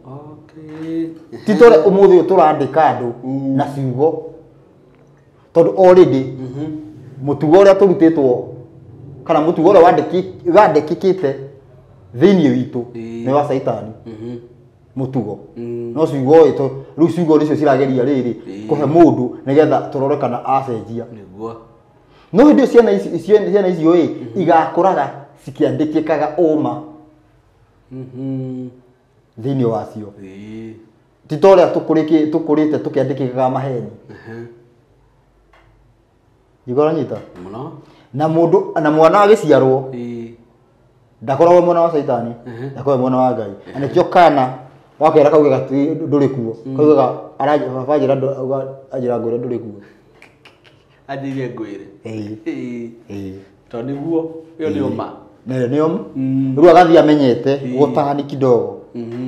Okay. Ti tore umuthi turandika andu na ciugo tondu already mutugo uria turutitwo kana mutugo uria wandikikite thiini witu ni wa Saitani. Mutugo no ciugo ito riu ciugo nicio cirageria riri kuhe mundu nigetha turore kana acenjia niguo. No hindi ciana ici ciana icio ĩ igakũraga cikiandĩkĩkaga ũma thĩinĩ wacio. Ti ta ũrĩa tũkũrĩte tũkĩandĩkĩkaga maheni. Igoranyita mũno. Na mũndũ na mwana agĩciarwo ndakoragwo mwana wa Saitani, ndakoragwo mwana wa Ngai. Na nĩkĩo kana wakera kaugaga ndũrĩ kuo, kaugaga baba anjĩra anjĩra ngwĩre ndũrĩ kuo. Anjĩire ngwĩre. Ĩĩ. Tondũ nĩguo ĩyo nĩ ũma. Nĩ ũma. Rĩu agathiĩ amenyete gũtani kidogo.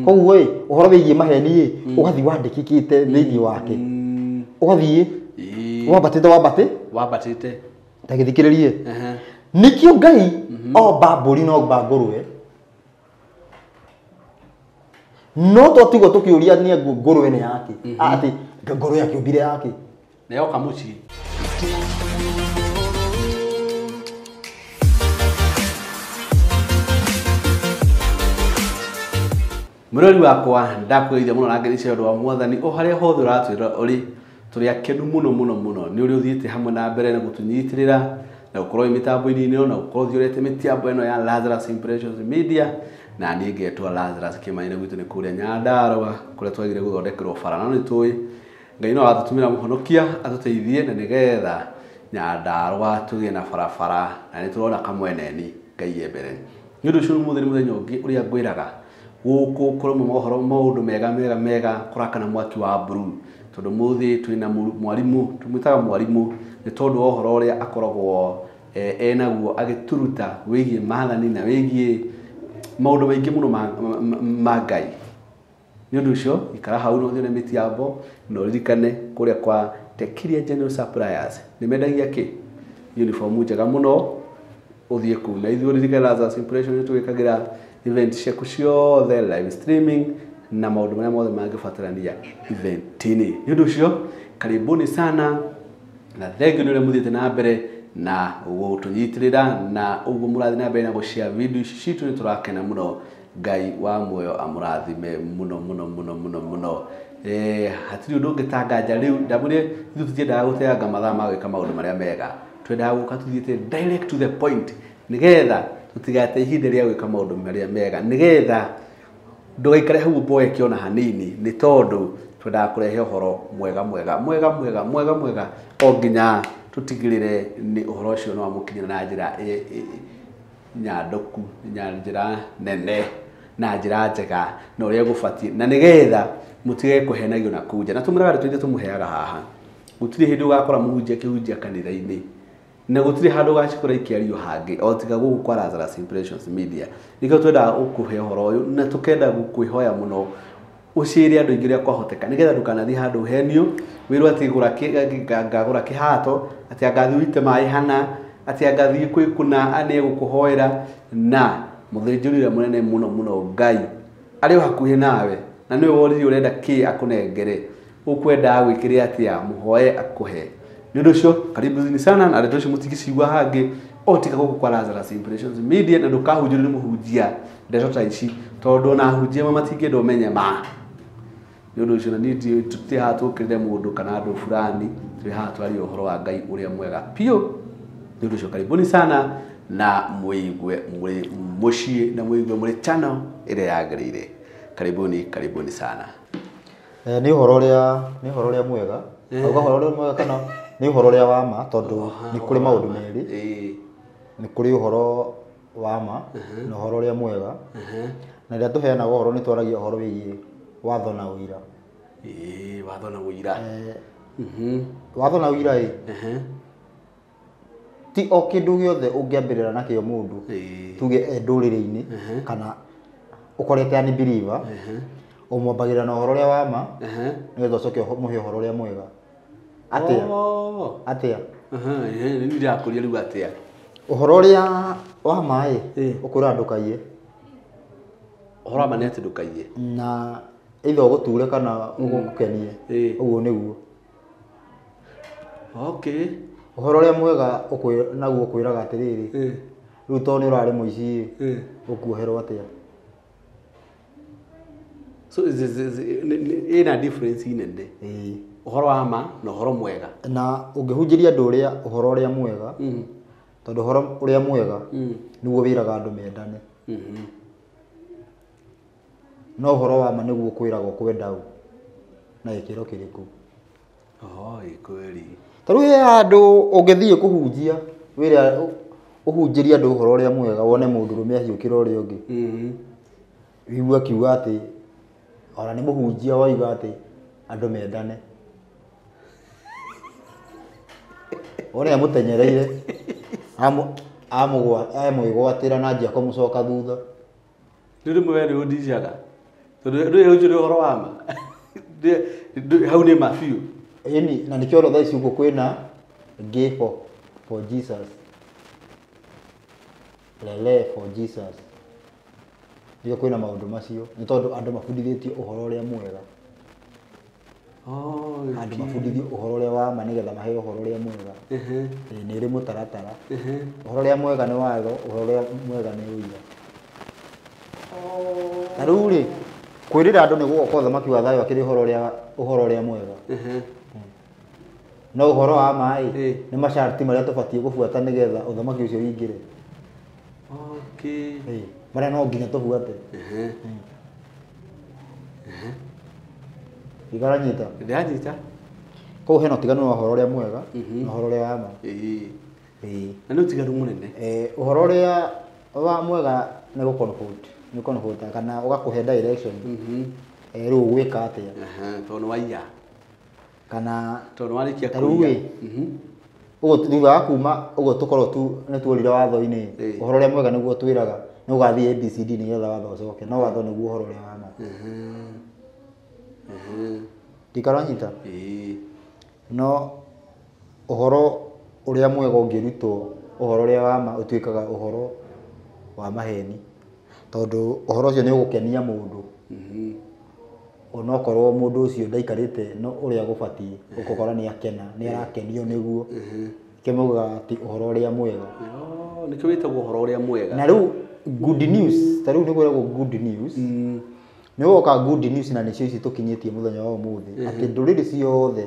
Koguo ĩ ũhoro wĩgiĩ maheni ĩ ũgathiĩ wandĩkĩkĩte thĩinĩ wake. Ũgathiĩ wambatĩte wambatĩte. Ta gĩthikĩrĩrie. Nĩkĩo Ngai omba mbũri na omba ngũrwe. No twatigwo tũkĩũria nĩ ngũrwe nĩ yake. Atĩ ngũrwe akĩũmbire yake. Na yoka mũciĩ. Mũrori wakwa ndakwĩrire mũno na ngenicia ũndũ wa mwathani o harĩa hothe ũratwĩra ũrĩ tũrĩ akenu mũno mũno mũno nĩ ũrĩa ũthiĩte hamwe na mbere na gũtũnyitĩrĩra na gũkorwo wĩ mĩtambo-inĩ ĩno na gũkorwo ũthiũrĩte mĩtambo ĩno ya Lazarus Impressions Media. Na niĩ ngetwo Lazarus Kĩmani na gwitũ nĩ kũrĩa Nyandarũa kũrĩa twagĩrĩire gũthondekerwo bara na nĩ tũĩ Ngai no agatũtũmĩra mũhonokia atũteithie na nĩgetha Nyandarũa tũgĩe na barabara na nĩ tũrona kamweneni Ngai e mbere. Nĩ ũndũ ũcio ũmũthĩ nĩ mũthenya ũngĩ ũrĩa ngwĩraga gũkũ kũrĩ mohoro maũndũ mega mega mega kũrakana mwaki wa blue tondũ mũthĩ twĩna mwarimũ tũmwĩtaga mwarimũ nĩ tondũ wa ũhoro ũrĩa akoragwo enaguo agĩturuta wĩgiĩ maathani na wĩgiĩ maũndũ maingĩ mũno ma Ngai. Nĩ ũndũ ũcio ikara hau na ũthiĩ na mĩtiambo na ũririkane kũrĩa kwa Tekiria General Suppliers nĩ mendagia kĩ uniform njega mũno ũthiĩ kũu na ithuĩ ũririkane Lazarus Impression nĩ tũgĩkagĩra event ciaku ciothe live streaming na maũndũ marĩa mothe mangĩbatarania event-inĩ. Nĩ ũndũ ũcio karibuni sana na thengiũ nĩ ũrĩa mũthiĩte na mbere na gũtũnyitĩrĩra na ũguo mũrathiĩ na mbere na gũshare video ici citũ nĩ tũrakena mũno. Ngai wa muoyo amũrathime mũno mũno mũno mũno mũno. Hatirĩ ũndũ ũngĩtanganja rĩu ndamwĩrire ithuĩ tũtiendaga gũteanga mathaa ma gwĩka maũndũ marĩa mega, twendaga gũka tũthiĩte direct to the point nĩgetha tũtigate ihinda rĩa gwĩka maũndũ marĩa mega nĩgetha ndũgaikare hau ũboeke ona hanini nĩ tondũ twendaga kũrehe ũhoro mwega mwega mwega mwega mwega mwega o nginya tũtigĩrĩre nĩ ũhoro ũcio nĩ wamũkinyĩra na njĩra nyandoku na njĩra nene na njĩra njega na ũrĩa gũbatiĩ na nĩgetha mũtige kũhenagio na kũu nja. Na tũmwĩraga ndeto iria tũmũheaga haha gũtirĩ hĩndĩ ũgakora mũhunjia akĩhunjia kanitha-inĩ na gũtirĩ handũ ũgacikora ikĩario hangĩ o tiga gũkũ kwa Lazarus Impressions Media. Nĩkĩo twendaga gũkũhe ũhoro ũyũ na tũkenda gũkwĩhoya mũno ũciĩre andũ aingĩ ũrĩa kwahoteka nĩgetha ndũkanathiĩ handũ ũhenio wĩrwo atĩ ngagũra kĩhato atĩ angathiĩ ũite maĩ hana atĩ angathiĩ kwĩ kũna nĩegũkũhoera na mũthĩnjĩri ũrĩa mũnene mũno mũno Ngai arĩ o hakuhĩ nawe na nĩwe woririe ũrenda kĩ akũnengere ũkwenda gwĩkĩre atĩa mũhoe akũhe. Nĩ ũndũ ũcio karibuni sana na ndeto icio mũtingĩcigua hangĩ o tiga gũkũ kwa Lazarus Impressions Media na ndũkahunjĩrio nĩ mũhunjia ndeto ta ici tondũ ona ahunjia amwe matingĩenda ũmenye ma. Nĩ ũndũ ũcio na niĩ tũtirĩ haha tũkĩrĩre mũndũ kana andũ fulani, tũrĩ haha twarie ũhoro wa Ngai ũrĩa mwega biũ. Nĩ ũndũ ũcio karibuni sana na mũigue mũrĩ mũciĩ na mũigue mũrĩ channel ĩrĩa yagĩrĩire. Karibuni, karibuni sana. Nĩ ũhoro ũrĩa mwega. Auga ũhoro ũrĩa mwega kana nĩ ũhoro ũrĩa wa ma tondũ nĩ kũrĩ maũndũ merĩ. Nĩ kũrĩ ũhoro wa ma na ũhoro ũrĩa mwega. Na rĩrĩa tũheanaga ũhoro nĩ twaragia ũhoro wĩgiĩ watho na ũira. Watho na ũira. Watho na ũira ĩ ti o kĩndũ gĩothe ũngĩambĩrĩra nakĩo mũndũ tuge ndũrĩrĩ-inĩ kana ũkorete ni believer ũmwambagĩrĩra na ũhoro ũrĩa wa ma nĩgetha ũcoke ũmũhe ũhoro ũrĩa mwega. Atĩa? Atĩa? Nĩ ndĩrakũria rĩu atĩa? Ũhoro ũrĩa wa ma ĩ ũkwĩra ndũkaiye. Ũhoro wa ma nĩ atĩ ndũkaiye. Na Either ũgũture kana ũgũkenie. Ũguo nĩguo. Okay. Ũhoro ũrĩa mwega naguo ũkwĩraga atĩrĩrĩ, rĩu tondũ nĩ ũrarĩ mũici ĩ, ũkuoherwo atĩa? So ĩna difference nene. Ũhoro wa ma na ũhoro mwega. Na ũngĩhunjĩria andũ ũrĩa ũhoro ũrĩa mwega, tondũ ũhoro ũrĩa mwega nĩguo wĩraga andũ mendane. No ũhoro wa ma nĩguo ũkwĩraga ũkwenda ũ na gĩkĩro kĩrĩkũ. Kweli. Ta rĩu he handũ ũngĩthiĩ kũhunjia wĩre ũhunjĩrie andũ ũhoro ũrĩa mwega wone mũndũrũme ahiũkĩra ũrĩa ũngĩ. Wĩigue akiuga atĩ ona nĩ mũhunjia waiga atĩ andũ mendane. Wone amũtenyereire amwĩgwatĩra na anjia kũmũcoka thutha. Rĩu rĩmwe we nĩ ũndicaga tondũ ndũĩ ũcio nĩ ũhoro wa ma. Hau nĩ ma biũ. Ĩni na nĩkĩo thaa ici ũguo kwĩna gay for Jesus, lele for Jesus. Nĩkĩo kwĩna maũndũ macio nĩ tondũ andũ mabundithĩtio ũhoro ũrĩa mwega. Andũ mabundithio ũhoro ũrĩa wa ma nĩgetha maheo ũhoro ũrĩa mwega. Nĩ ĩrĩ mũtaratara. Ũhoro ũrĩa mwega nĩ watho, ũhoro ũrĩa mwega nĩ ũira. Ta rĩu rĩ, kwĩrĩra andũ nĩ gũgoka ũthamaki wa thayũ akĩrĩ ũhoro ũrĩa mwega. No ũhoro wa ma ĩ, nĩ masharti marĩa tũbatiĩ gũbuata nĩgetha ũthamaki ũcio ũingĩre. Okay. Marĩa no nginya tũbuate. Igaranyita. Ndĩranyita. Koguo hena ũtiganu wa ũhoro ũrĩa mwega na ũhoro ũrĩa wa ma. Na nĩ ũtiganu mũnene. Ũhoro ũrĩa wa mwega nĩ gũ-comfort, nĩ comfort kana ũgakũhe direction. Rĩu ũgwĩka atĩa? Tondũ nĩ waiya. Kana tondũ warĩkia kũiya. Rĩu ĩ, ũguo thutha wa kuma ũguo tũkorwo tu nĩ tuorire watho-inĩ, ũhoro ũrĩa mwega nĩguo twĩraga nĩ ũgathiĩ ABCD nĩgetha watho ũcoke, no watho nĩguo ũhoro ũrĩa wa ma. Ndikaranyita? No ũhoro ũrĩa mwega ũngĩrutwo, ũhoro ũrĩa wa ma ũtuĩkaga ũhoro wa maheni, tondũ ũhoro ũcio nĩ ũgũkenia mũndũ. Onokorwo mũndũ ũcio ndaikarĩte no ũrĩa gũbatiĩ, ũgũkora nĩ akena, nĩ arakenio nĩguo. Nĩkĩo maugaga atĩ ũhoro ũrĩa mwega. Nĩkĩo wĩtagwo ũhoro ũrĩa mwega. Na rĩu good news, ta rĩu nĩ kwĩragwo good news. Nĩ gũgoka good news na nĩcio ici tũkinyĩtie mũthenya wa ũmũthĩ, atĩ ndũrĩrĩ ciothe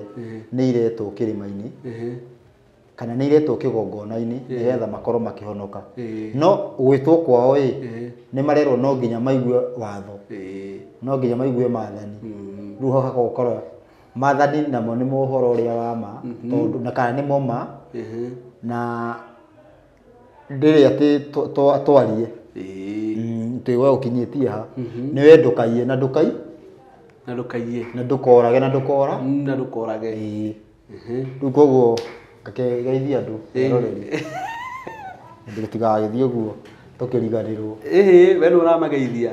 nĩ iretwo kĩrĩma-inĩ, kana nĩ iretwo kĩgongona-inĩ nĩgetha makorwo makĩhonoka. No gwĩtwo kwao ĩ, nĩ marerwo no nginya maigue watho, no nginya maigue maathani. Rĩu ho hagakorwo maathani namo nĩmo ũhoro ũrĩa wa ma, tondũ na kana nĩmo ma, na ndĩrĩ atĩ twarie. Atĩ we ũkinyĩtie ha, nĩ we ndũkaiye na ndũkai, na ndũkaiye, na ndũkorage, na ndũkora, na ndũkorage. Rĩu koguo geithia andũ eroreri, tũtigagĩthiĩ ũguo tũkĩriganĩrwo. We nĩ ũramageithia.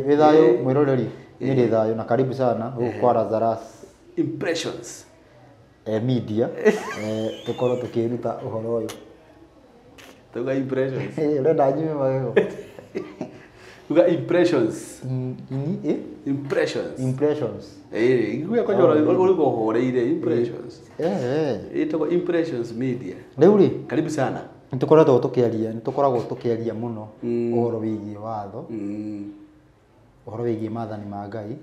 Wĩ thayũ mwĩroreri, niĩ ndĩ thayũ na karibu sana gũkũ kwa Lazarus Impressions Media, tũkorwo tũkĩruta ũhoro ũyũ. Tuga impressions. Ũrenda njime magego? Tuga impressions. Impressions. Impressions. Iguya kwanja ũrĩ ũhoreire impressions. Ĩtagwo Impressions Media. Rĩu rĩ, karibu sana. Nĩ tũkoretwo tũkĩaria, nĩ tũkoragwo tũkĩaria mũno ũhoro wĩgiĩ watho, ũhoro wĩgiĩ maathani ma Ngai.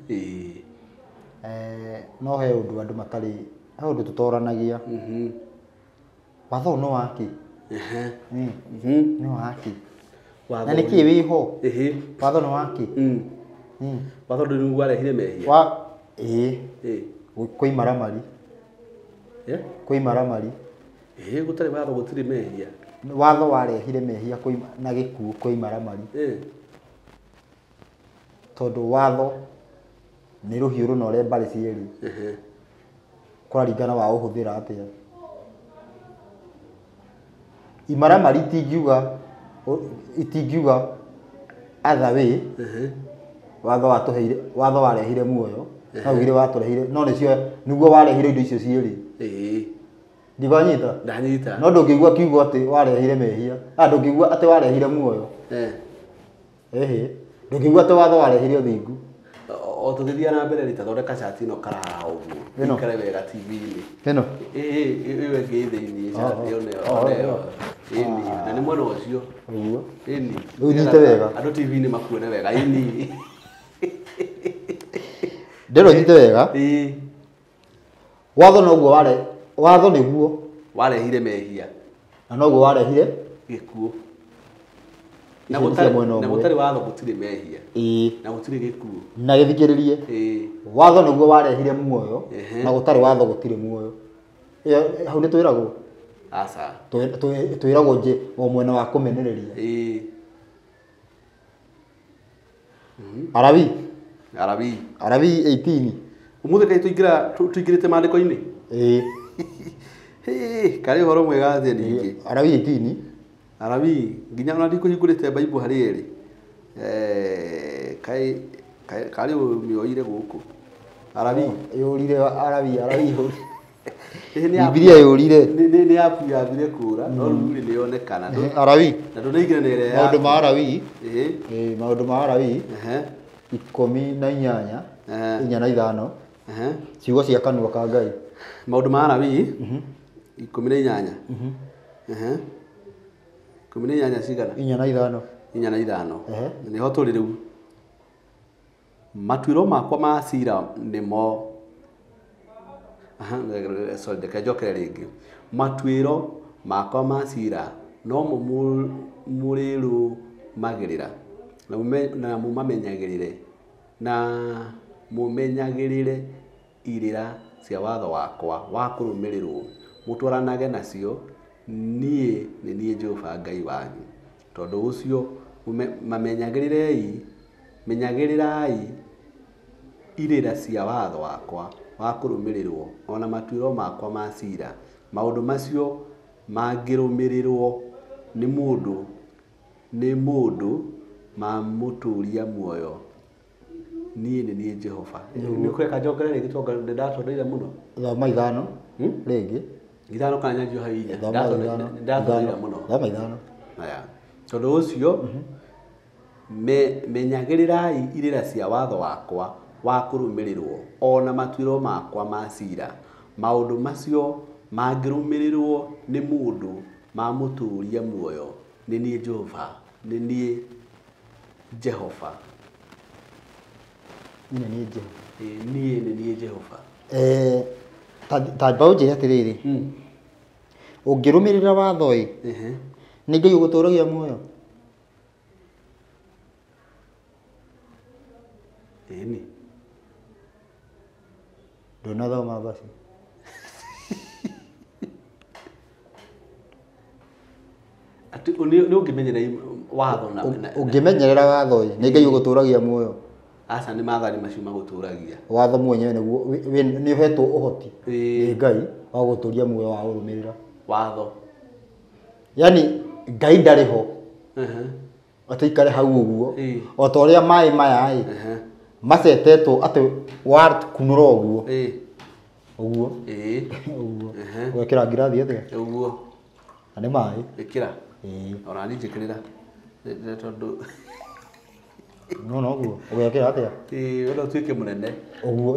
No he ũndũ andũ matarĩ, he ũndũ tũtoranagia. Watho ũyũ nĩ waki? Nĩ waki? Na nĩkĩ wĩho? Watho nĩ waki? Watho ndũ warehire mehia? Kwĩ imaramari. Kwĩ imaramari. Gũtarĩ watho gũtirĩ mehia. Watho warehire mehia na gĩkuũ kwĩ imaramari. Tondũ watho nĩ rũhiũ rũnore mbarĩ cierĩ. Kũraringana wa ũhũthĩra atĩa. Imaramari itingiuga other way. Watho watũheire, watho warehire muoyo, no ugire watũrehire, no nĩcio nĩguo warehire indo icio cierĩ. Ndikanyita? Ndanyita. No ndũngĩigua kiugo atĩ warehire mehia. Ndũngĩigua atĩ warehire muoyo. Ndũngĩigua atĩ watho warehire ũthingu. O tũgĩthiĩ na mbere rĩ, tathondeka cati ĩno karaha ũguo. Ĩno? Ikare wega TV-inĩ. Ĩno? Ĩyo ĩngĩ thĩinĩ cati ĩyo nĩyo. Oh, Nĩyo. Ĩni, na nĩ mwena ũcio. Ũguo. Ĩni. Rĩu nyite wega. Andũ TV-inĩ makuone wega. Ĩni. Ndĩrwo nyite wega. Ĩĩ. Watho noguo ware, watho nĩguo warehire mehia. Na noguo warehire gĩkuũ. Na Icio nĩ cia mwena na ũmwe. gũtarĩ watho gũtirĩ mehia. Ĩĩ. Na gũtirĩ gĩkuũ. Na gĩthikĩrĩrie. Ĩĩ. Watho nĩguo warehire muoyo. Ehe. Na gũtarĩ watho gũtirĩ muoyo. Ĩyo hau nĩ twĩragwo. Aca. Twĩragwo nje o mwena wa kũmenereria. Ĩĩ. Arabi. Arabi. Arabi 18. Ũmũthĩ kaĩ tũingĩra tũingĩrĩte maandĩko-inĩ? Ĩĩ. Hĩ, karĩ ũhoro mwega atĩa ningĩ? Arabi 18. Arabi, nginya ona ndikũhingũrĩte Bible harĩ ĩrĩ. Kaĩ karĩ ũmĩoire gũkũ. Arabi. Yũrire Arabi, Arabi. Ĩĩ, nĩ Bibilia yũrire. Nĩ app yambire kũra, no rĩu rĩ nĩyonekana. Arabi. Na ndũnaingĩra na ĩrĩa Maũndũ ma Arabi. Ĩĩ. Ĩĩ, maũndũ ma Arabi. Ehe. 18. Ehe. 4 na 5. Ehe. Ciugo cia kanua ka Ngai. Maũndũ ma Arabi. 18. Ehe. 18 cigana? 4 na 5. 4 na 5. Ehe. Nĩho tũrĩ rĩu. Matuĩro makwa ma cira nĩmo. Aha, sorry, reke njokere rĩngĩ. Matuĩro makwa ma cira nomo mũrĩrũmagĩrĩra na mũmamenyagĩrĩre na mũmenyagĩrĩre irĩra cia watho wakwa wa kũrũmĩrĩrwo mũtwaranage nacio, niĩ nĩ niĩ Jehova Ngai wanyu. Tondũ ũcio mamenyagĩrĩrei, menyagĩrĩrai irĩra cia watho wakwa wa kũrũmĩrĩrwo ona matuĩro makwa ma cira. Maũndũ macio mangĩrũmĩrĩrwo nĩ mũndũ mamũtũũria muoyo. Niĩ nĩ niĩ Jehova. Nĩ kũreka njokere rĩngĩ tondũ nĩndatondeire mũno. Thoma 5 rĩngĩ. 5 kana nyanjio hau 4. Thoma Nĩndatondeire mũno. Thoma 5. Aya. Tondũ ũcio menyagĩrĩrai irĩra cia watho wakwa wa kũrũmĩrĩrwo ona matuĩro makwa ma cira. Maũndũ macio mangĩrũmĩrĩrwo nĩ mũndũ mamũtũũria muoyo. Nĩ niĩ Jehova, nĩ niĩ Jehova. Nĩ niĩ Jehova. Niĩ nĩ niĩ Jehova. Ta mba ũnjĩre atĩrĩrĩ. Ũngĩrũmĩrĩra watho ĩ, nĩ Ngai ũgũtũũragia muoyo? Ĩni. Ndũnathoma basi. Atĩ nĩ ũngĩmenyerera watho na Ũngĩmenyerera watho ĩ, nĩ Ngai ũgũtũũragia muoyo? Aca, nĩ maathani macio magũtũũragia. Watho mwenyewe nĩguo nĩ ũhetwo ũhoti nĩ Ngai wa gũtũũria muoyo wa ũrũmĩrĩra watho. Yaani Ngai ndarĩ ho. Atĩ ikare hau ũguo. O ta ũrĩa maĩ maya ĩ, macetetwo atĩ wakunũra ũguo. Ũguo. Ũguo. Ũgekĩra ngirathi atĩa? Ũguo. Na nĩ maĩ. Ĩkĩra. Ona niĩ njĩkĩrĩra. Tondũ No no ũguo. Ũgekĩra atĩa? Ĩĩ, wenda ũtuĩke mũnene. Ũguo,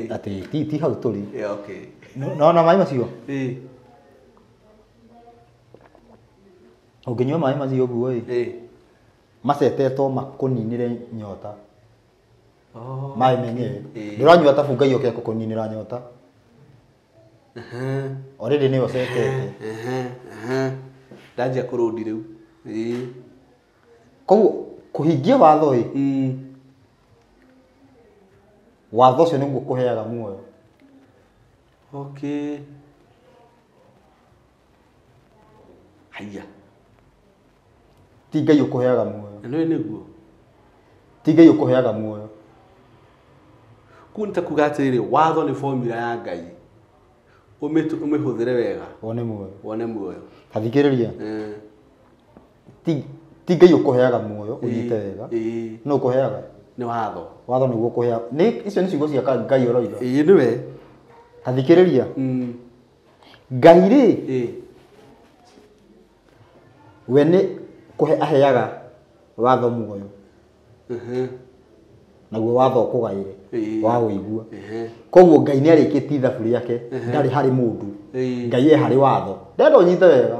atĩ ti hau tũrĩ. Okay. No na maĩ macio? Ĩĩ. Ũngĩnyua maĩ macio ũguo ĩ, macetetwo makũninĩre nyota. Maĩ menyewe. Ndũranyua ta bunga oke gũkũninĩra nyota. Already nĩwe ũcetete. Ndanjia kũrũndi rĩu. Ĩĩ. Koguo kũhingia watho ĩ, watho ũcio nĩguo ũkũheaga muoyo. Okay. Haiya. Ti Ngai ũkũheaga muoyo. Na nĩwe nĩguo. Ti Ngai ũkũheaga muoyo. Kũu nĩ ta kuga atĩrĩrĩ, watho nĩ formula ya Ngai. Ũmĩhũthĩre wega. Wone muoyo. Wone muoyo. Ta thikĩrĩria. Ti Ngai ũkũheaga muoyo, ũnyite wega. No ũkũheaga? Nĩ watho. Watho nĩguo ũkũheaga. Nĩ icio nĩ ciugo cia Ngai ũroiga. Ĩĩ nĩwe. Ta thikĩrĩria. Ngai rĩ, we nĩ kũhe aheaga watho muoyo. Naguo watho ũkũgaĩre wa ũigua. Koguo Ngai nĩ arĩkĩtie ithabu rĩake, ndarĩ harĩ mũndũ. Ngai e harĩ watho. Ndenda ũnyite wega.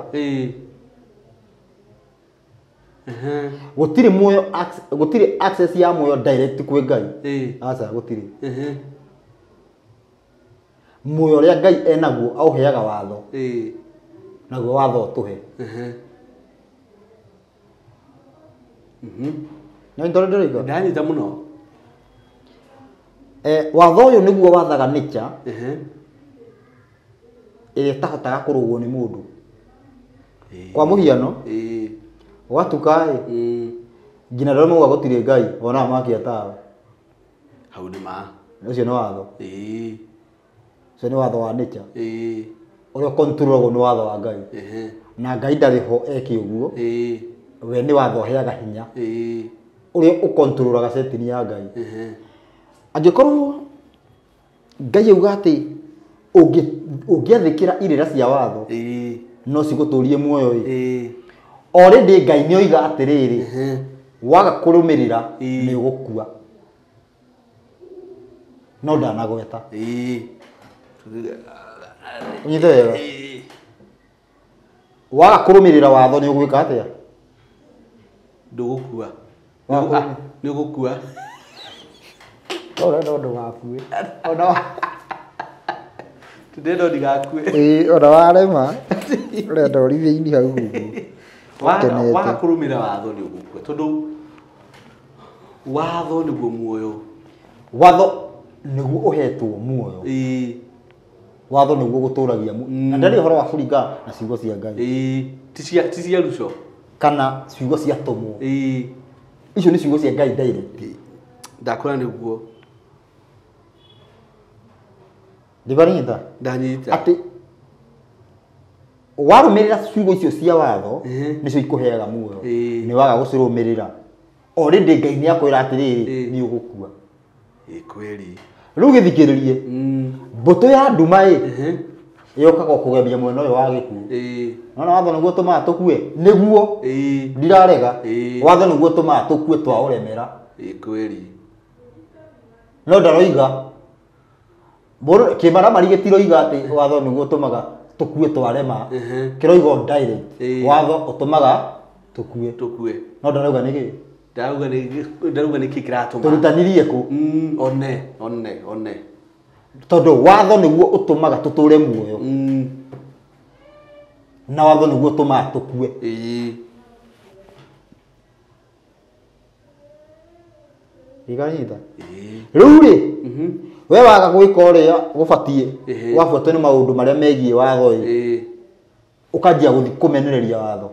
Gũtirĩ muoyo, gũtirĩ access ya muoyo direct kwĩ Ngai. Aca gũtirĩ. Muoyo ũrĩa Ngai enaguo aũheaga watho. Naguo watho ũtũhe. Nĩ ndĩroiga? Ndanyita mũno. Watho ũyũ nĩguo wathaga nature ĩrĩa ĩtahotaga kũrũgwo nĩ mũndũ. Kwa mũhiano, gwatuka ĩ, nginya arĩa mauga gũtirĩ Ngai wonaga makia tawa. Hau nĩ ma. Ũcio nĩ watho. Ũcio nĩ watho wa nature. Ũrĩa ũkontrolagwo nĩ watho wa Ngai. Na Ngai ndarĩ ho eke ũguo. We nĩ watho ũheaga hinya. Ũrĩa ũkontrolaga setting ya Ngai. Angĩkorwo Ngai auga atĩ ũngĩathĩkĩra irĩra cia watho no cigũtũrie muoyo ĩ. Already Ngai nĩ oiga atĩrĩrĩ, waga kũrũmĩrĩra nĩ ũgũkua. No ndanagweta. Ũnyite wega. Waga kũrũmĩrĩra watho nĩ ũgwĩka atĩa? Ndũgũkua. Nĩ ũgũkua. Ũrenda ndũgakue. Ona ndĩrenda ndigakue. Ona warema ũrenda ũrithie-inĩ hau ũguo. Waga kũrũmĩrĩra watho nĩ ũgũkua, tondũ watho nĩguo muoyo. Watho nĩguo ũhetwo muoyo. Watho nĩguo gũtũragia muoyo. Na ndarĩ ũhoro wa kũringana na ciugo cia Ngai. Ti cia Ruco. Kana ciugo cia tũmwo. Icio nĩ ciugo cia Ngai direct. Ndakũra nĩguo. Ndĩbaranyita? Ndanyita. Atĩ warũmĩrĩra ciugo icio cia watho nĩcio ikũheaga muoyo. Nĩ waga gũcirũmĩrĩra. Already Ngai nĩ akwĩra atĩrĩrĩ, nĩ ũgũkua. Kweli. Rĩu gĩthikĩrĩrie. Mbũtũ ya nduma ĩ yũkaga kũgemia mwena ũyũ wa gĩkuũ. Nona watho nĩguo ũtũmaga tũkue. Nĩguo. Ndirarega. Watho nĩguo ũtũmaga tũkue twaũremera. Kweli. No ndaroiga. Kĩmaramari gĩtiroiga atĩ watho nĩguo ũtũmaga tũkue twarema. Kĩroiga direct. Watho ũtũmaga tũkue. Tũkue. No ndarauga nĩkĩ? Ndarauga nĩkĩ kĩratũma. Tũrutanirie kũ? One, one, one. Tondũ watho nĩguo ũtũmaga tũtũre muoyo. Na watho nĩguo ũtũmaga tũkue. Iganyita. Rĩu rĩ, we waga gwĩka ũrĩa gũbatiĩ, wabuatwo nĩ maũndũ marĩa megiĩ watho ĩ, ũkanjia gũthiĩ kũmenereria watho.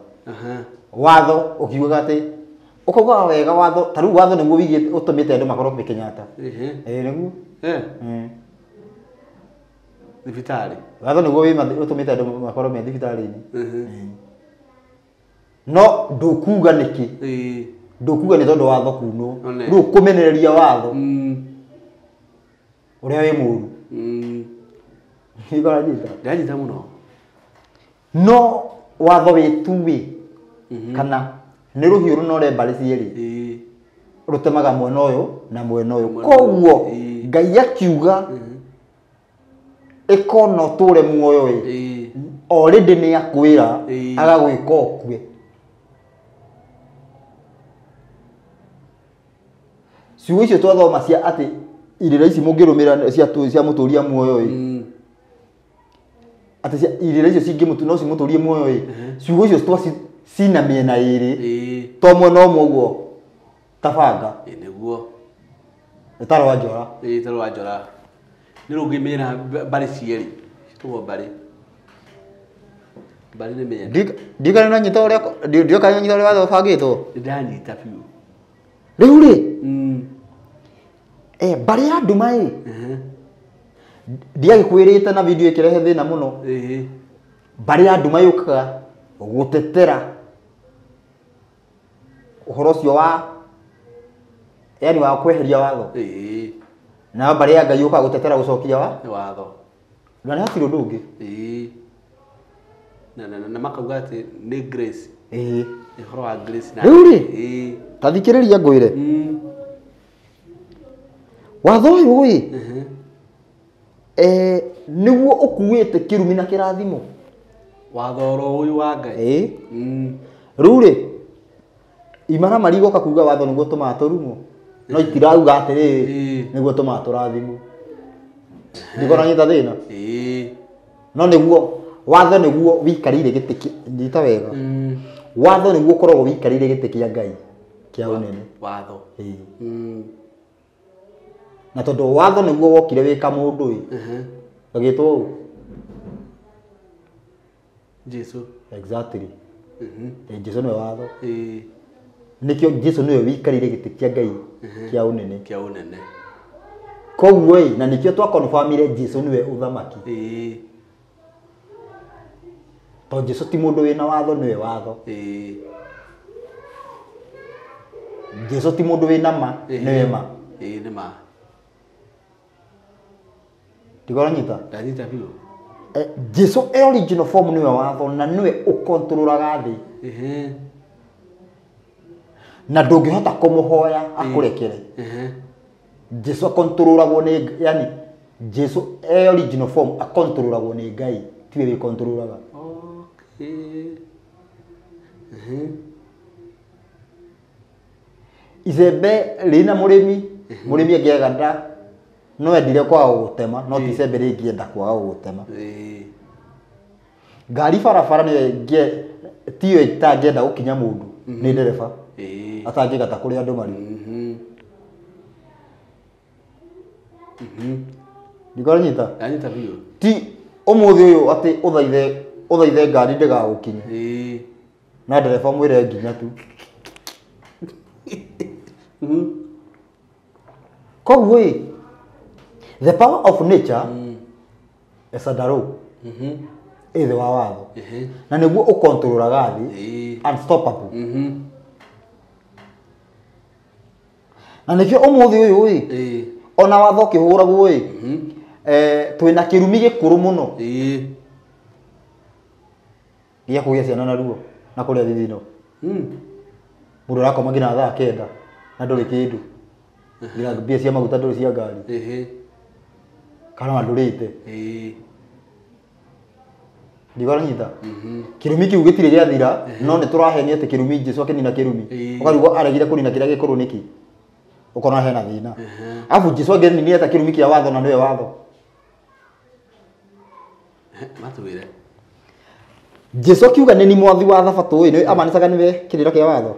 Watho ũkiugaga atĩ ũkaugaga wega watho, ta rĩu watho nĩguo wĩigĩte ũtũmĩte andũ makorwo kwĩ Kenyatta. Nĩguo. Thibitarĩ. Watho nĩguo ũtũmĩte andũ makorwo me thibitarĩ-inĩ. No ndũkuga nĩkĩ? Ndũkuga nĩ tondũ watho kunwo. Rĩu ũkũmenereria watho ũrĩa wĩ mũru. Nĩngũranyita? Ndanyita mũno. No watho wĩ tuĩ kana nĩ rũhiũ rũnore mbarĩ cierĩ. Rũtemaga mwena ũyũ na mwena ũyũ. Koguo Ngai akiuga ĩko no tũre muoyo ĩ, already nĩ akwĩra agagwĩka ũkue. Ciugo icio twathoma cia atĩ irĩra ici mũngĩrũmĩrĩra cia mũtũria muoyo ĩ, atĩ irĩra icio cingĩmũtu no cimũtũrie muoyo ĩ, ciugo icio twa cina mĩena ĩrĩ, to mwena ũmwe ũguo ta banga. Nĩguo. Ĩtarĩ wa njora. Ĩtarĩ wa njora. Nĩ rũngĩ mĩena mbarĩ cierĩ. Citũgwo mbarĩ. Mbarĩ nĩ mĩena. Ndikana nanyita ũrĩa ndikana nanyita ũrĩa watho ũbangĩtwo. Ndanyita biũ. Rĩu rĩ, mbarĩ ya nduma ĩ, ndiagĩkwĩrĩte na video ĩkĩrehe thĩna mũno. Mbarĩ ya nduma yũkaga gũtetera ũhoro ũcio wa yani wa kweheria watho. Na mbarĩ ya Ngai yũkaga gũtetera gũcokia wa watho. Na nĩ hatirĩ ũndũ ũngĩ. Na makauga atĩ nĩ grace. Ũhoro wa grace na. Rĩu rĩ, ta thikĩrĩria ngwĩre. Watho ũyũ ĩ nĩguo ũkuĩte kĩrumi na kĩrathimo. Watho oro ũyũ wa Ngai. Rĩu rĩ imaramari igoka kuga watho nĩguo tũmaga tũrumwo no itirauga atĩrĩrĩ nĩguo tũmaga tũrathimwo. Ndikona nyita thĩna. No nĩguo watho nĩguo wĩikarĩire gĩtĩ nyita wega. Watho nĩguo ũkoragwo wĩikarĩire gĩtĩ kĩa Ngai kĩa ũnene. Watho. Na tondũ watho nĩguo wokire wĩ kamũndũ ĩ gagĩtwo ũũ Jesu. Exactly. Jesu nĩwe watho. Nĩkĩo Jesu nĩwe wĩikarĩire gĩtĩ kĩa Ngai kĩa ũnene. Kĩa ũnene. Koguo ĩ na nĩkĩo twakonfamire Jesu nĩwe ũthamaki. Tondũ Jesu ti mũndũ wĩna watho nĩwe watho. Jesu ti mũndũ wĩna ma nĩwe ma. Nĩ ma. Ndigoranyita? Ndanyita biũ. Jesu e original form nĩwe watho na nĩwe ũkontrolaga thĩ. Na ndũngĩhota kũmũhoya akũrekere. Jesu akontrolagwo nĩ yani Jesu e original form akontrolagwo nĩ Ngai tiwe wĩkontrolaga. Okay. Icembe rĩna mũrĩmi, mũrĩmi angĩaganda no endire kwaga gũgũtema no ti icembe rĩngĩenda kwaga gũgũtema. Ngari barabara nĩyo tiyo ĩtangĩenda gũkinya mũndũ nĩ ndereba atangĩgata kũrĩa andũ marĩ. Ndikũranyita? Ndanyita biũ. Ti ũmũthĩ ũyũ atĩ ũthaithe ngari ndĩgagũkinye. Na ndereba mwĩre nginya tu. Koguo ĩ the power of nature is a daro. Ĩ thĩ wa watho. Na nĩguo ũkontrolaga thĩ unstoppable. Na nĩkĩo ũmũthĩ ũyũ ĩ ona watho ũkĩhũragwo ĩ twĩna kĩrumi gĩkũrũ mũno gĩa kũgĩa ciana na ruo na kũrĩa thithino. Mũndũ arakoma nginya thaa 9 na ndũrĩ kĩndũ. Nginya mbia cia maguta ndũrĩ cia ngari. Kana ona ndũrĩte. Ndikũranyita? Kĩrumi kĩu gĩtirĩ gĩathira no nĩ tũrahenio atĩ kĩrumi Jesu akĩnina kĩrumi. Ũkarigwo aregire kũnina kĩrĩa gĩkũrũ nĩkĩ? Ũkona hena thĩna. Arabu Jesu angĩninire ta kĩrumi kĩa watho na nĩwe watho. Matwĩre. Jesu akiuga nĩ ni mwathi wa thabatũ ĩ nĩ amanicaga nĩwe kĩrĩra kĩa watho.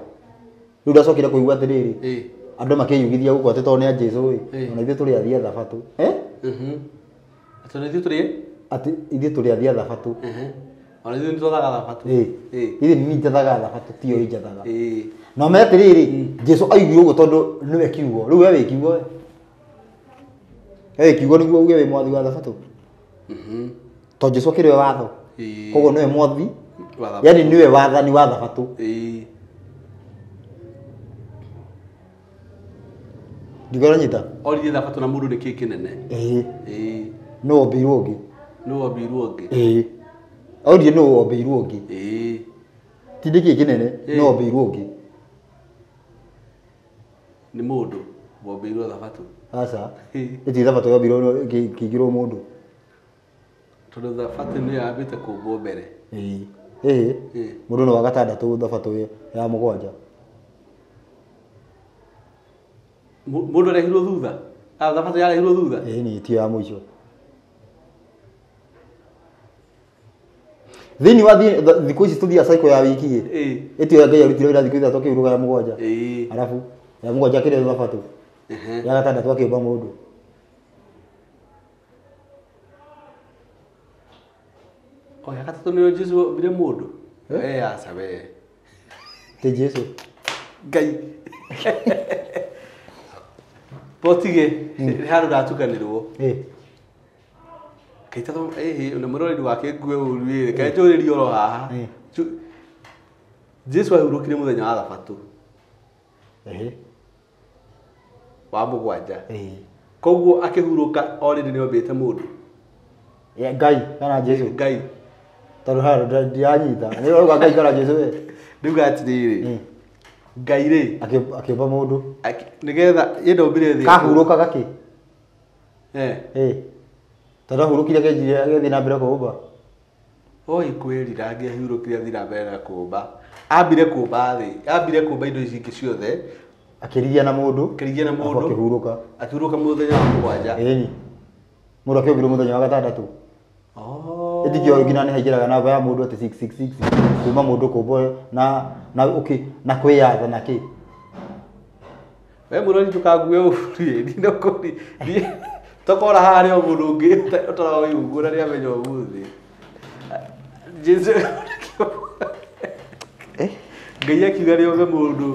Rĩu ndacokire kũigua atĩrĩrĩ andũ makĩyugithia gũkũ atĩ tondũ nĩ a Jesu ĩ ona ithuĩ tũrĩ athii a thabatũ. Atĩ ona ithuĩ tũrĩ? Atĩ ithuĩ tũrĩ athii a thabatũ. Ona ithuĩ nĩ twathaga thabatũ. Ithuĩ nĩ njathaga thabatũ tiyo injathaga. No me atĩrĩrĩ Jesu aiguire ũguo tondũ nĩwe kiugo. Rĩu we wĩ kiugo we. We wĩ kiugo nĩguo uge wĩ mwathi wa thabatũ. Tondũ Jesu akĩrĩ we watho. Koguo nĩwe mwathi. Yani nĩwe wathani wa thabatũ. Ndikũranyita? Oririe thabatũ na mũndũ nĩ kĩĩ kĩnene. Nũ wombĩirwo ũngĩ? Nũ wombĩirwo ũngĩ? Oririe nũ wombĩirwo ũngĩ? Ti nĩ kĩĩ kĩnene, nũ wombĩirwo ũngĩ? Nĩ mũndũ wombĩirwo thabatũ. Aca. Ĩti thabatũ yombirwo ĩkĩigĩrwo mũndũ. Tondũ thabatũ nĩyo yambĩte kũmbwo mbere. Mũndũ nĩ wa gatandatũ thabatũ ya mũgwanja. Mũndũ arehirwo thutha? Thabatũ yarehirwo thutha? Nĩ tiyo ya mũico. Thĩinĩ wa thikũ ici tũthiaga cycle ya wiki ĩ. Ĩtio Ngai arutire wĩra thikũ 3 akĩhurũka ya mũgwanja. Arabu ya mũgwanja akĩrĩa thabatũ. Ya gatandatũ akĩũmba mũndũ. O ya gatatũ nĩyo Jesu ombire mũndũ? Aca we. Ti Jesu. Ngai. Botige nĩ handũ ndatukanĩrwo. Kaita na mũroreri wake ngue ũru ĩ kaĩ njũrĩrie oro haha. Jesu ahurũkire mũthenya wa thabatũ. Wa mũgwanja. Koguo akĩhurũka already nĩ ombĩte mũndũ. Ngai kana Jesu? Ngai. Tondũ haha ndiranyita. Nĩ ũrauga Ngai kana Jesu we? Ndauga atĩrĩrĩ. Ngai rĩ akĩũmba mũndũ. Nĩgetha ye ndombire thĩ. Kahurũkaga kĩ? Tondũ ahurũkire akĩanjia agĩthiĩ na mbere kũũmba. Oi kwĩrira angĩahurũkire athiĩ na mbere na kũũmba. Ambire kũũmba thĩ, ambire kũũmba indo ici ingĩ ciothe. Akĩrigia na mũndũ. Akĩrigia na mũndũ. Akĩhurũka. Akĩhurũka mũthenya wa mũgwanja. Ĩni. Mũndũ akĩũmbirwo mũthenya wa gatandatũ. Oh. Ĩndĩ kĩo nginya nĩ haingĩraga namba ya mũndũ atĩ 666 kuma mũndũ kũmbwo na na ũkĩ na kwĩyatha na kĩ. We mũrori ndũkangue ũru ndinakũri. Tokora haha o mũndũ ũngĩ ũtaroĩ ũguo na nĩamenya ũmũthĩ. Jesu Ngai akiuga nĩombe mũndũ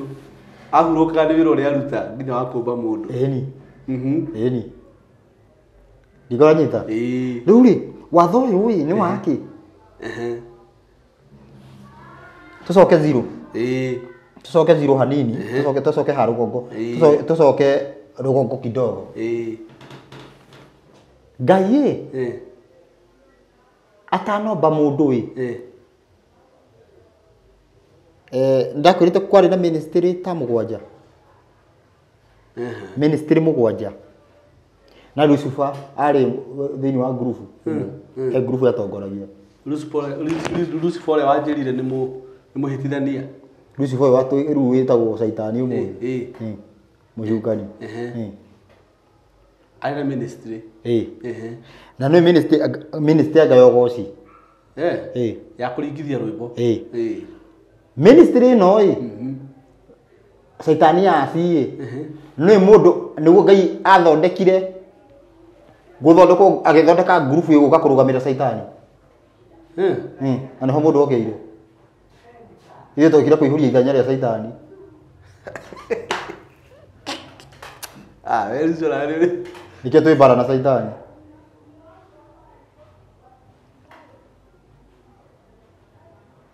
ahurũkaga nĩ wĩra ũrĩa aruta nginya wa kũmba mũndũ. Ĩni. Ĩni. Ndikũranyita. Ĩĩ. Rĩu rĩ watho ũyũ ĩ nĩ wake. Tũcoke zero. Ĩĩ. Tũcoke zero hanini, tũcoke ha rũgongo. Tũcoke rũgongo kidogo. Ĩĩ. Ngai ĩ atanomba mũndũ ĩ. Ndakwĩrĩte kwarĩ na ministry ta mũgwanja. Ministry mũgwanja. Na Lucifer arĩ thĩinĩ wa ngurubu. He ngurubu yatongoragia. Lucifer ũrĩa wanjĩrire nĩ mũhĩtithania. Lucifer ũyũ rĩu wĩtagwo Caitani ũmũthĩ. Mũcukani. Arĩ na ministry. Na nĩ ministry anga ya ũgoci. Ya kũringithia rwĩmbo. Ministry ĩno ĩ Caitani yaci ĩ nĩ mũndũ nĩguo Ngai athondekire gũthondekwo agĩthondeka ngurubu ĩgũka kũrũgamĩrĩra Caitani. Na nĩho mũndũ okĩire. Ithuĩ twokire kũihũria ithenya rĩa Caitani. Nĩkĩo twĩ mbara na Caitani.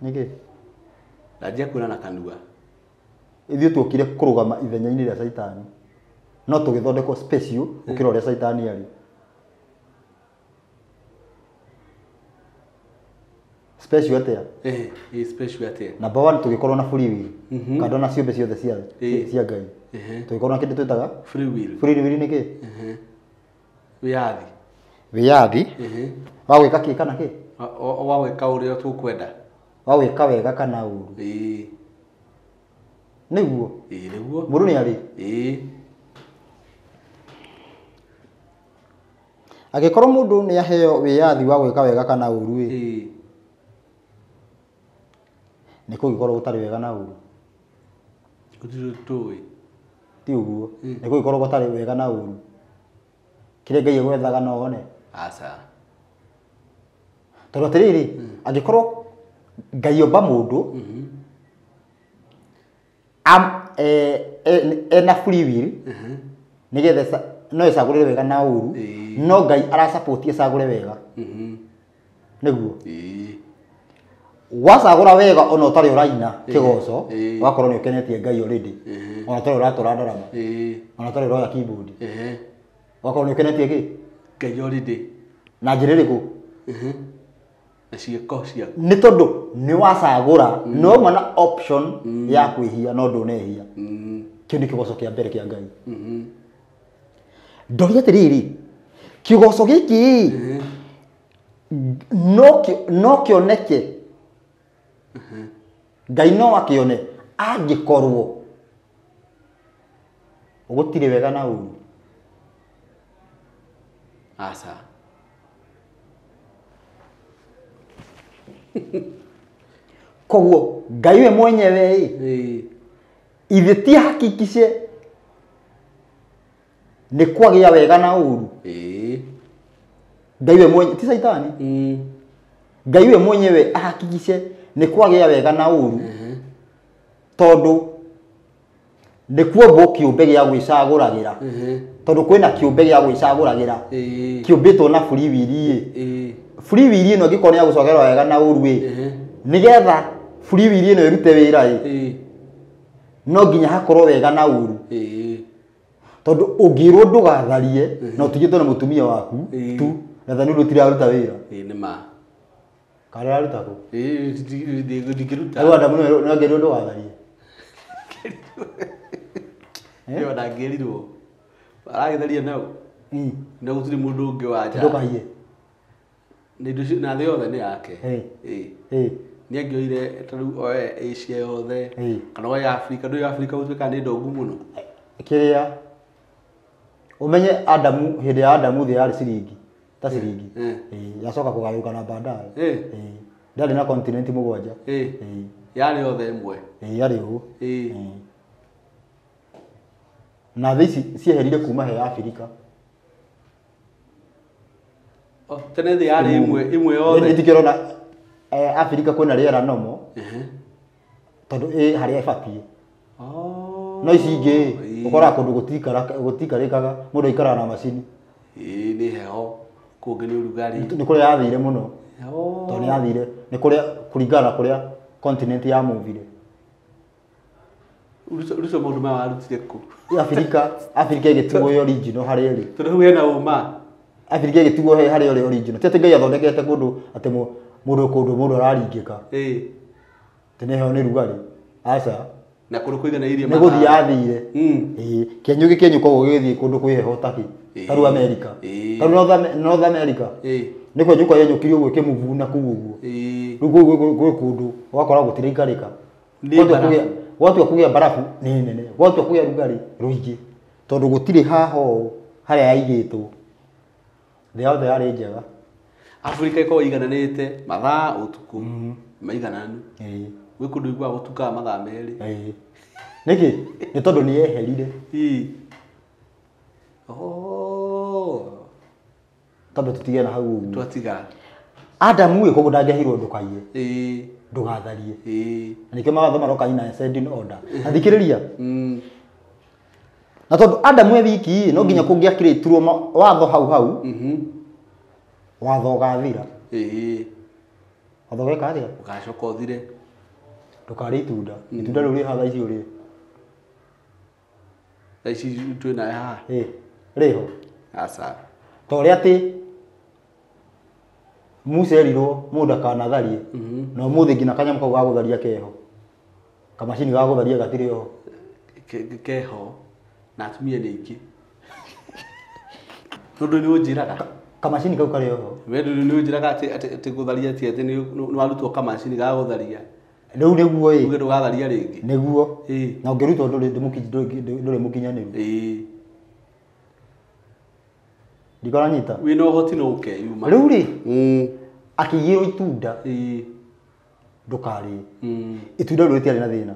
Nĩkĩ? Ndanjia kuona na kanua. Ithuĩ twokire kũrũgama ithenya-inĩ rĩa Caitani. No tũgĩthondekwo special gũkĩra ũrĩa Caitani arĩ. Special atĩa? Special atĩa? Number 1 tũgĩkorwo na free will. Kando na ciũmbe ciothe cia Ngai. Tũgĩkorwo na kĩndũ twĩtaga free will. Free will nĩ kĩ? Wĩyathi. Wĩyathi. Wa gwĩka kĩ kana kĩ? Wa gwĩka ũrĩa tũkwenda. Wa gwĩka wega kana ũru. Nĩguo. Nĩguo. Mũndũ nĩ arĩ. Angĩkorwo mũndũ nĩ aheo wĩyathi wa gwĩka wega kana ũru ĩ. Nĩ kũngĩkorwo gũtarĩ wega na ũru. Gũtirĩ tũĩ. Ti ũguo. Nĩ kũngĩkorwo gũtarĩ wega na ũru. Kĩrĩa Ngai egwethaga no one. Aca. Tondũ atĩrĩrĩ, angĩkorwo Ngai omba mũndũ ena free will nĩgetha no ĩcagũrĩre wega na ũru, no Ngai arasupport ĩcagũre wega. Nĩguo. Wacagũra wega ona ũtarĩ ũraina kĩgoco, ũgakorwo nĩ ũkenetie Ngai already. Ona ũtarĩ ũratũra ndarama. Ona ũtarĩ ũroya keyboard. Ũgakorwo nĩ ũkenetie kĩ? Ngai already. Na njĩra ĩrĩkũ? Na ciĩko ciaku. Nĩ tondũ nĩ wacagũra, no uma na option ya kwĩhia no ndũnehia. Kĩu nĩ kĩgoco kĩa mbere kĩa Ngai. Ndoria atĩrĩrĩ, kĩgoco gĩkĩ no kĩoneke. Ngai no akĩone angĩkorwo gũtirĩ wega na ũru. Aca. Koguo Ngai we mwenyewe ĩ ithe ti hakikice nĩ kwagĩa wega na ũru. Ngai we mwenyewe ti Caitani. Ngai we mwenyewe ahakikice nĩ kwagĩa wega na ũru. Tondũ nĩ kuombwo kĩũmbe gĩa gwĩcagũragĩra. Tondũ kwĩna kĩũmbe gĩa gwĩcagũragĩra kĩũmbĩtwo na free will ĩ. Free will ĩno ĩngĩkorwo nĩ ya gũcokerwo wega na ũru ĩ, nĩgetha free will ĩno ĩrute wĩra ĩ, no nginya hakorwo wega na ũru. Tondũ ũngĩrwo ndũgatharie na ũtigĩtwo na mũtumia waku tu, na nĩ ũndũ ũtiraruta wĩra. Nĩ ma. Kana ũraruta kũ? Ndingĩruta. Rĩu Adamu no angĩrwo ndũgatharie. Ĩyo ndangĩrirwo. Aragĩtharia nau. Na gũtirĩ mũndũ ũngĩ wa nja. Ndũkaiye. Nĩ indo na thĩ yothe nĩ yake. Ĩĩ. Nĩ angĩoire ta rĩu oe Asia yothe kana oe Africa, ndũĩ Africa gũtuĩka nĩ ndongu mũno. Kĩrĩa ũmenye Adamu hĩndĩ ya Adamu thĩ yarĩ ciringi ta ciringi. Yacoka kũgayũkana baadaye. Ndarĩ na continent mũgwanja. Yarĩ yothe ĩmwe. Yarĩ ũguo. Na thĩ ici cieherire kuma he Afrika. Tene thĩ yarĩ ĩmwe yothe. Nĩndikĩrona Afrika kwĩna rĩera nomo tondũ ĩ harĩa ĩbatiĩ. No ici ingĩ ũkoraga kũndũ gũtiikarĩkaga, mũndũ aikaraga na macini. Nĩ heho, kũngĩ nĩ ũrugarĩ. Nĩ kũrĩa yathire mũno. Tondũ nĩ yathire, nĩ kũrĩa kũringana na kũrĩa continent ya movire. Ruto maũndũ maya warutire kũ? Afrika ĩgĩtigwo ĩ original harĩa ĩrĩ. Tondũ hau hena ũma. Afrika ĩgĩtigwo harĩa ĩrĩ original. Ti atĩ Ngai athondekete kũndũ atĩ mũndũ kũndũ mũndũ araringĩka. Atĩ nĩ heho nĩ rugarĩ. Aca. Na kũndũ kũigana iria nĩ gũthiĩ yathire. Kĩenyũ gĩkĩenyũ koguo gĩgĩthiĩ kũndũ kwĩ heho ta kĩ. Ta rĩu America. Ta rĩu North America. Nĩ kwenyũka yenyũkirie ũguo ĩkĩmuvuna kũu ũguo. Rĩu gwĩ kũndũ ũgakora gũtiraikarĩka. Gwatua kũgĩa barabu nĩ nene, gwatua kũgĩa rugarĩ rũingĩ, tondũ gũtirĩ haha ũũ harĩa yaigĩtwo. Thĩ yothe yarĩ njega. Afrika ĩkoragwo ĩigananĩte mathaa ũtukũ maigananu. Gwĩ kũndũ iguaga gũtukaga mathaa merĩ. Nĩkĩ? Nĩ tondũ nĩ yeherire. Tondũ tũtige na hau ũguo. Twatiga. Adamu ĩ koguo ndangĩaheirwo ndũkaiye. Ndũgatharie. Na nĩkĩo mawatho maroka in ascending order. Na thikĩrĩria. Na tondũ Adamu e wiki no nginya kũngĩakĩrĩtirwo watho hau hau. Watho ũgathira. Watho ũgeka atĩa? Ũgacoka ũthire. Ndũkarĩe itunda. Itunda rĩu rĩ haha thaa ici ũrĩe. Thaa ici twĩ nayo haha? Rĩho. Aca. Ta ũrĩa atĩ Musa erirwo mũndũ akanatharie. Na ũmũthĩ nginya kanyamũ kau ga gũtharia keho. Kamacini ga gũtharia gatirĩ ho. Keho. Na atumia nĩ aingĩ. Tondũ nĩ ũnjĩraga. Kamacini kau karĩ oho. We nĩ ũnjĩraga atĩ gũtharia ti atĩ nĩ warutwo kamacini ga gũtharia. Rĩu nĩguo ĩ. Uge ndũgatharia rĩngĩ. Nĩguo. Na ũngĩrutwo ndũrĩ mũkinyanĩru. Ndikoranyita. Wĩna ũhoti no ũkeyuma. Rĩu rĩ, akĩigĩrwo itunda. Ndũkarĩe. Itunda rĩu rĩtiarĩ na thĩna.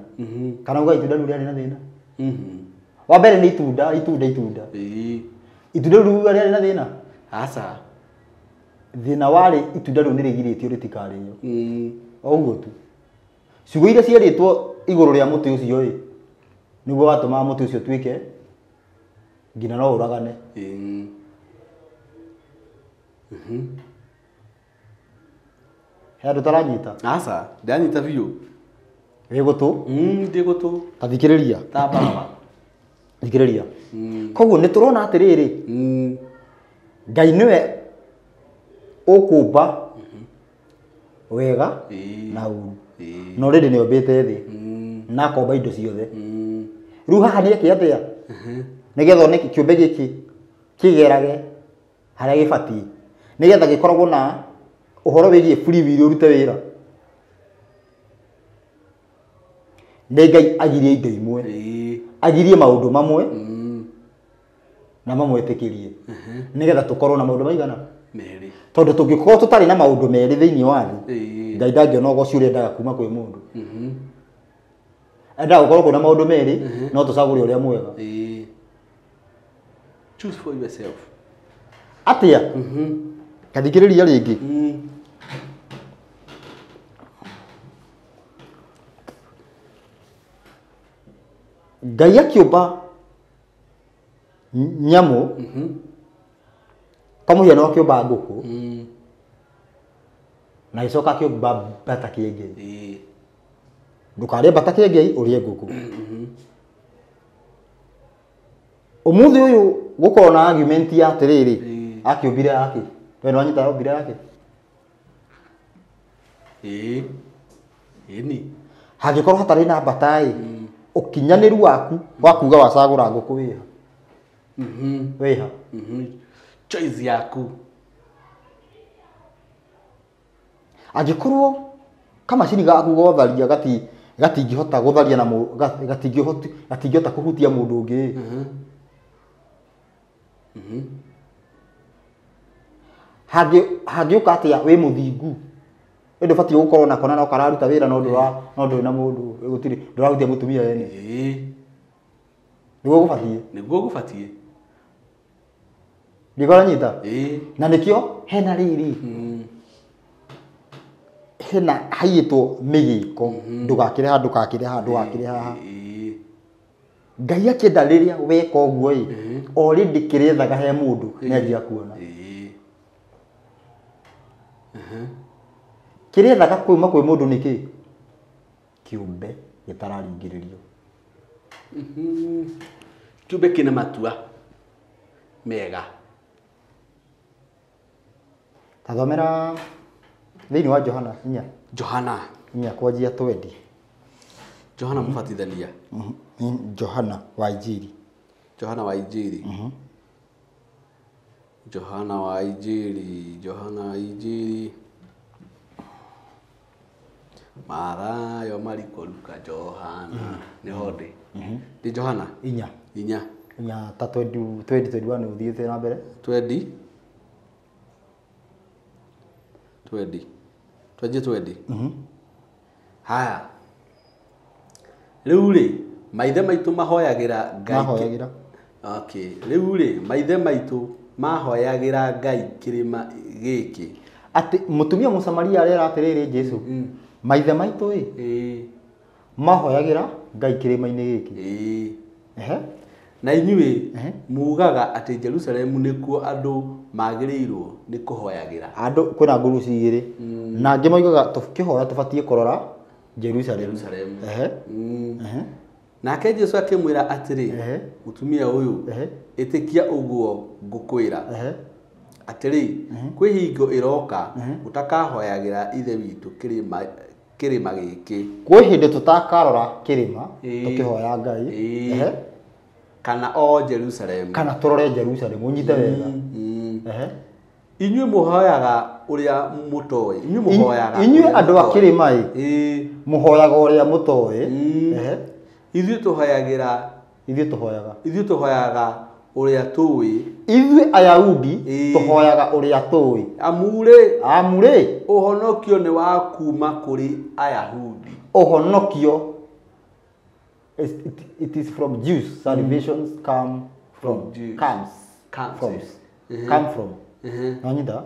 Kana uga itunda rĩu rĩarĩ na thĩna. Wa mbere nĩ itunda, itunda, itunda. Itunda rĩu rĩarĩ na thĩna? Aca. Thĩna warĩ itunda rĩu nĩ rĩgirĩtio rĩtikarĩo. O ũguo tu. Ciugo iria ciarĩtwo igũrũ rĩa mũtĩ ũcio ĩ, nĩguo watũmaga mũtĩ ũcio ũtuĩke nginya no ũragane. He andũ taranyita? Aca, ndanyita biũ. Wĩ gũtũ? Ndĩ gũtũ. Ta thikĩrĩria. Ta baba. Thikĩrĩria. Koguo nĩ tũrona atĩrĩrĩ, Ngai nĩwe ũkũmba wega na ũru. Na already nĩ ombĩte thĩ na akomba indo ciothe. Rĩu haha nĩ eke atĩa? Nĩgetha one kĩũmbe gĩkĩ kĩgerage harĩa gĩbatiĩ, nĩgetha gĩkoragwo na ũhoro wĩgiĩ free will ũrute wĩra. Nĩ Ngai agirie indo imwe, agirie maũndũ mamwe na mamwetĩkĩrie, nĩgetha tũkorwo na maũndũ maigana merĩ. Tondũ tũngĩkorwo tũtarĩ na maũndũ merĩ thĩinĩ wa thĩ, Ngai ndangĩona ũgoci ũrĩa endaga kuma kwĩ mũndũ. Endaga gũkorwo kwĩna maũndũ merĩ, no tũcagũre ũrĩa mwega. Choose for yourself. Atĩa? Kathikĩrĩria rĩngĩ. Ngai akĩũmba nyamũ, kwa mũhiano akĩũmba ngũkũ, na agĩcoka akĩũmba mbata kĩengei. Ndũkarĩe mbata kĩengei, ũrĩe ngũkũ. Ũmũthĩ ũyũ gũkorwo na argument ya atĩrĩrĩ, akĩũmbire yake. We nĩwanyita ombire yake? Ĩni. Hangĩkorwo hatarĩ na mbata ĩ, ũkinyanĩru waku wa kuga wacagũra ngũkũ wĩha. Wĩha. Choice yaku. Angĩkorwo kamacini gaku gotharia gatingĩhota gũtharia na gatingĩhota kũhutia mũndũ ũngĩ. Hangĩũka atĩa wĩ mũthingu? Ĩndĩ ũbatiĩ gũkorwo nako na no kararuta wĩra no ndũrĩ na mũndũ gũtirĩ ndũrahutia mũtumia wene. Nĩguo gũbatiĩ. Nĩguo gũbatiĩ. Nĩguo ũranyita? Na nĩkĩo hena rĩrĩ. Hena haiyĩtwo mĩgĩko ndũgakĩre haha ndũgakĩre haha ndũgakĩre haha. Ngai akĩenda rĩrĩa weka ũguo ĩ already kĩrĩethaga he mũndũ nĩanjia kuona. Kĩrĩethaga kuma kwĩ mũndũ nĩ kĩ? Kĩũmbe gĩtararingĩrĩrio. Kĩũmbe kĩna matua mega. Tathomera thĩinĩ wa Johana inya. Johana inya kwanjia 20. Johana mũbatithania. Johana wa Injiri. Johana wa Injiri. Johana wa Injiri. Johana wa Injiri. Mathayo, Mariko, Luka, Johana. Nĩho ndĩ. Ndĩ Johana? Inya. Inya. Inya ta 20 21 ũthiĩte na mbere. 20. 20. 20. Haya. Rĩu rĩ, maithe maitũ mahoyagĩra Ngai. Mahoyagĩra. Okay. Rĩu rĩ, maithe maitũ mahoyagĩra Ngai kĩrĩma gĩkĩ. Atĩ mũtumia Mũsamaria arera atĩrĩrĩ Jesũ. Maithe maitũ ĩ mahoyagĩra Ngai kĩrĩma-inĩ gĩkĩ. Na inyuĩ mugaga atĩ Jerusalemu nĩkuo andũ magĩrĩirwo nĩ kũhoyagĩra. Andũ kwĩna nguruci igĩrĩ. Na angĩ moigaga tũkĩhoya tũbatiĩ kũrora Jerusalemu. Nake Jesũ akĩmwĩra atĩrĩ, mũtumia ũyũ, ĩtĩkia ũguo ngũkwĩra. Atĩrĩ, kwĩ hingo ĩroka ũtakahoyagĩra Ithe witũ kĩrĩma gĩkĩ. Kwĩ hĩndĩ tũtakarora kĩrĩma tũkĩhoya Ngai. Kana o Jerusalemu. Kana tũrore Jerusalemu ũnyite wega. Inyuĩ mũhoyaga ũrĩa mũtoĩ. Inyuĩ mũhoyaga. Inyuĩ andũ a kĩrĩma ĩ mũhoyaga ũrĩa mũtoĩ. Ithuĩ tũhoyagĩra. Ithuĩ tũhoyaga. Ithuĩ tũhoyaga ũrĩa tũĩ. Ithuĩ Ayahudi tũhoyaga ũrĩa tũĩ. Amu rĩ. Amu rĩ. Ũhonokio nĩ wa kuma kũrĩ Ayahudi. Ũhonokio. It is from Jews. Salvation come from Jews. Comes. Comes. Come from. Nonyita?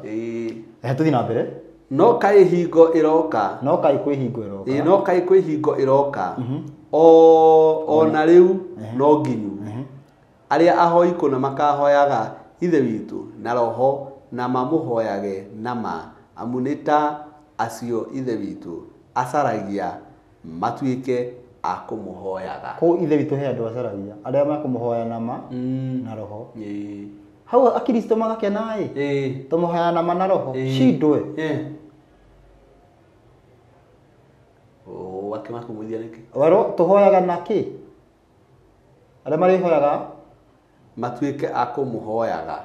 Tũthiĩ na mbere. No kaĩ hingo ĩroka. No kaĩ kwĩ hingo ĩroka. No kaĩ kwĩ hingo ĩroka. O na rĩu no nginyu. Arĩa ahoi kũna makahoyaga Ithe witũ na roho na mamũhoyage na ma amu nĩ ta acio Ithe witũ acaragia matuĩke a kũmũhoyaga. Kũu Ithe witũ he andũ acaragia arĩa makũmũhoya na ma na roho. Hau akristo magakena ĩ tũmũhoya na ma na roho cindwe. Akĩmakũmũithia nĩkĩ? Werwo tũhoyaga na kĩ? Arĩa marĩhoyaga matuĩke a kũmũhoyaga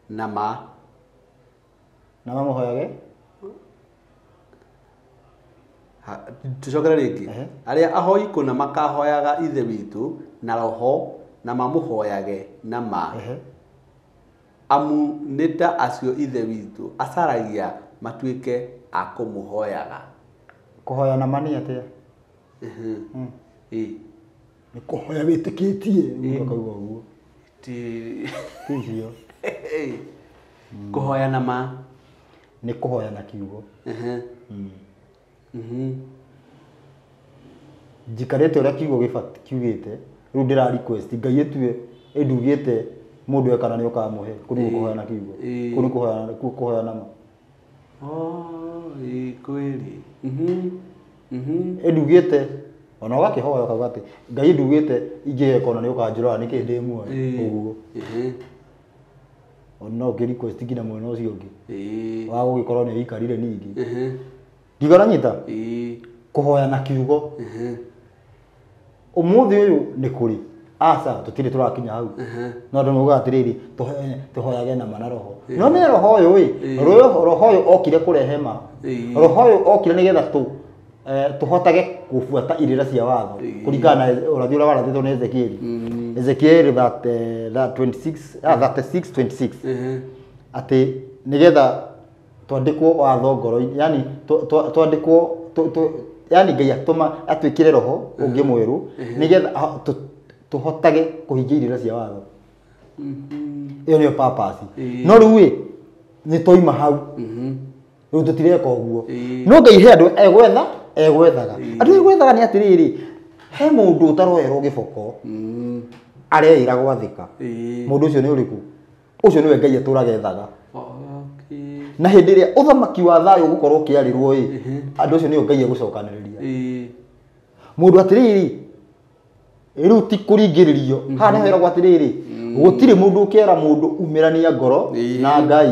na ma na mamũhoyage. Tucokere rĩngĩ. Arĩa ahoi kũna makahoyaga Ithe witũ na roho na mamũhoyage na ma amu nĩ ta acio Ithe witũ acaragia matuĩke a kũmũhoyaga. Kũhoya na ma nĩ atĩa? Nĩ kũhoya wĩtĩkĩtie mũndũ akauga ũguo. Ti icio. Kũhoya na ma nĩ kũhoya na kiugo. Njikarĩte ũrĩa kiugo kiugĩte rĩu ndĩra request Ngai ĩtue ĩndugĩte mũndũ ekana nĩ ũkamũhe. Kũu nĩ kũhoya na kiugo. Kũu nĩ kũhoya na ma. Kweli. Ĩndugĩte ona ũgakĩhoya ũkauga atĩ Ngai ĩndugĩte ingĩheka ona nĩ ũkanjũraga nĩkĩ ndĩ muoyo ũguo. Ona no ũngĩ request nginya mwena ũcio ũngĩ wa gũgĩkorwo nĩ ũikarire ningĩ. Ndigaranyita? Kũhoya na kiugo. Ũmũthĩ ũyũ nĩ kũrĩ. Aca tutire turakinya hau. No andu maugaga atiriri tuhoyage na ma na roho. No me roho uyu ĩ, roho uyu okire kurehe ma. Roho uyu okire nigetha tu tuhotage kubuata irira cia watho kuringana na ũrathi ũrĩa warathĩtwo nĩ Ezekiel. Ezekiel that 26 36:26 atĩ nigetha twandĩkwo watho ngoro-inĩ, yani twandĩkwo yani Ngai atũma atwĩkĩre roho ũngĩ mwerũ nigetha tuhotage kũhingia irĩra cia watho. Ĩyo nĩyo purpose. No rĩu ĩ nĩ twaima hau, rĩu tũtireka ũguo. No Ngai he andũ egwetha egwethaga. Andũ egwethaga nĩ atĩrĩrĩ, he mũndũ ũtaroerwo gĩboko areĩra gwathĩka. Mũndũ ũcio nĩ ũrĩkũ? Ũcio nĩwe Ngai atũraga ethaga. Na hĩndĩ ĩrĩa ũthamaki wa thayũ ũgũkorwo ũkĩarĩrwo ĩ, andũ acio nĩo Ngai egũcokanĩrĩria. Mũndũ atĩrĩrĩ, rĩu ti kũringĩrĩrio. Haha nĩho heragwo atĩrĩrĩ, gũtirĩ mũndũ ũkera mũndũ umĩrania ngoro na Ngai.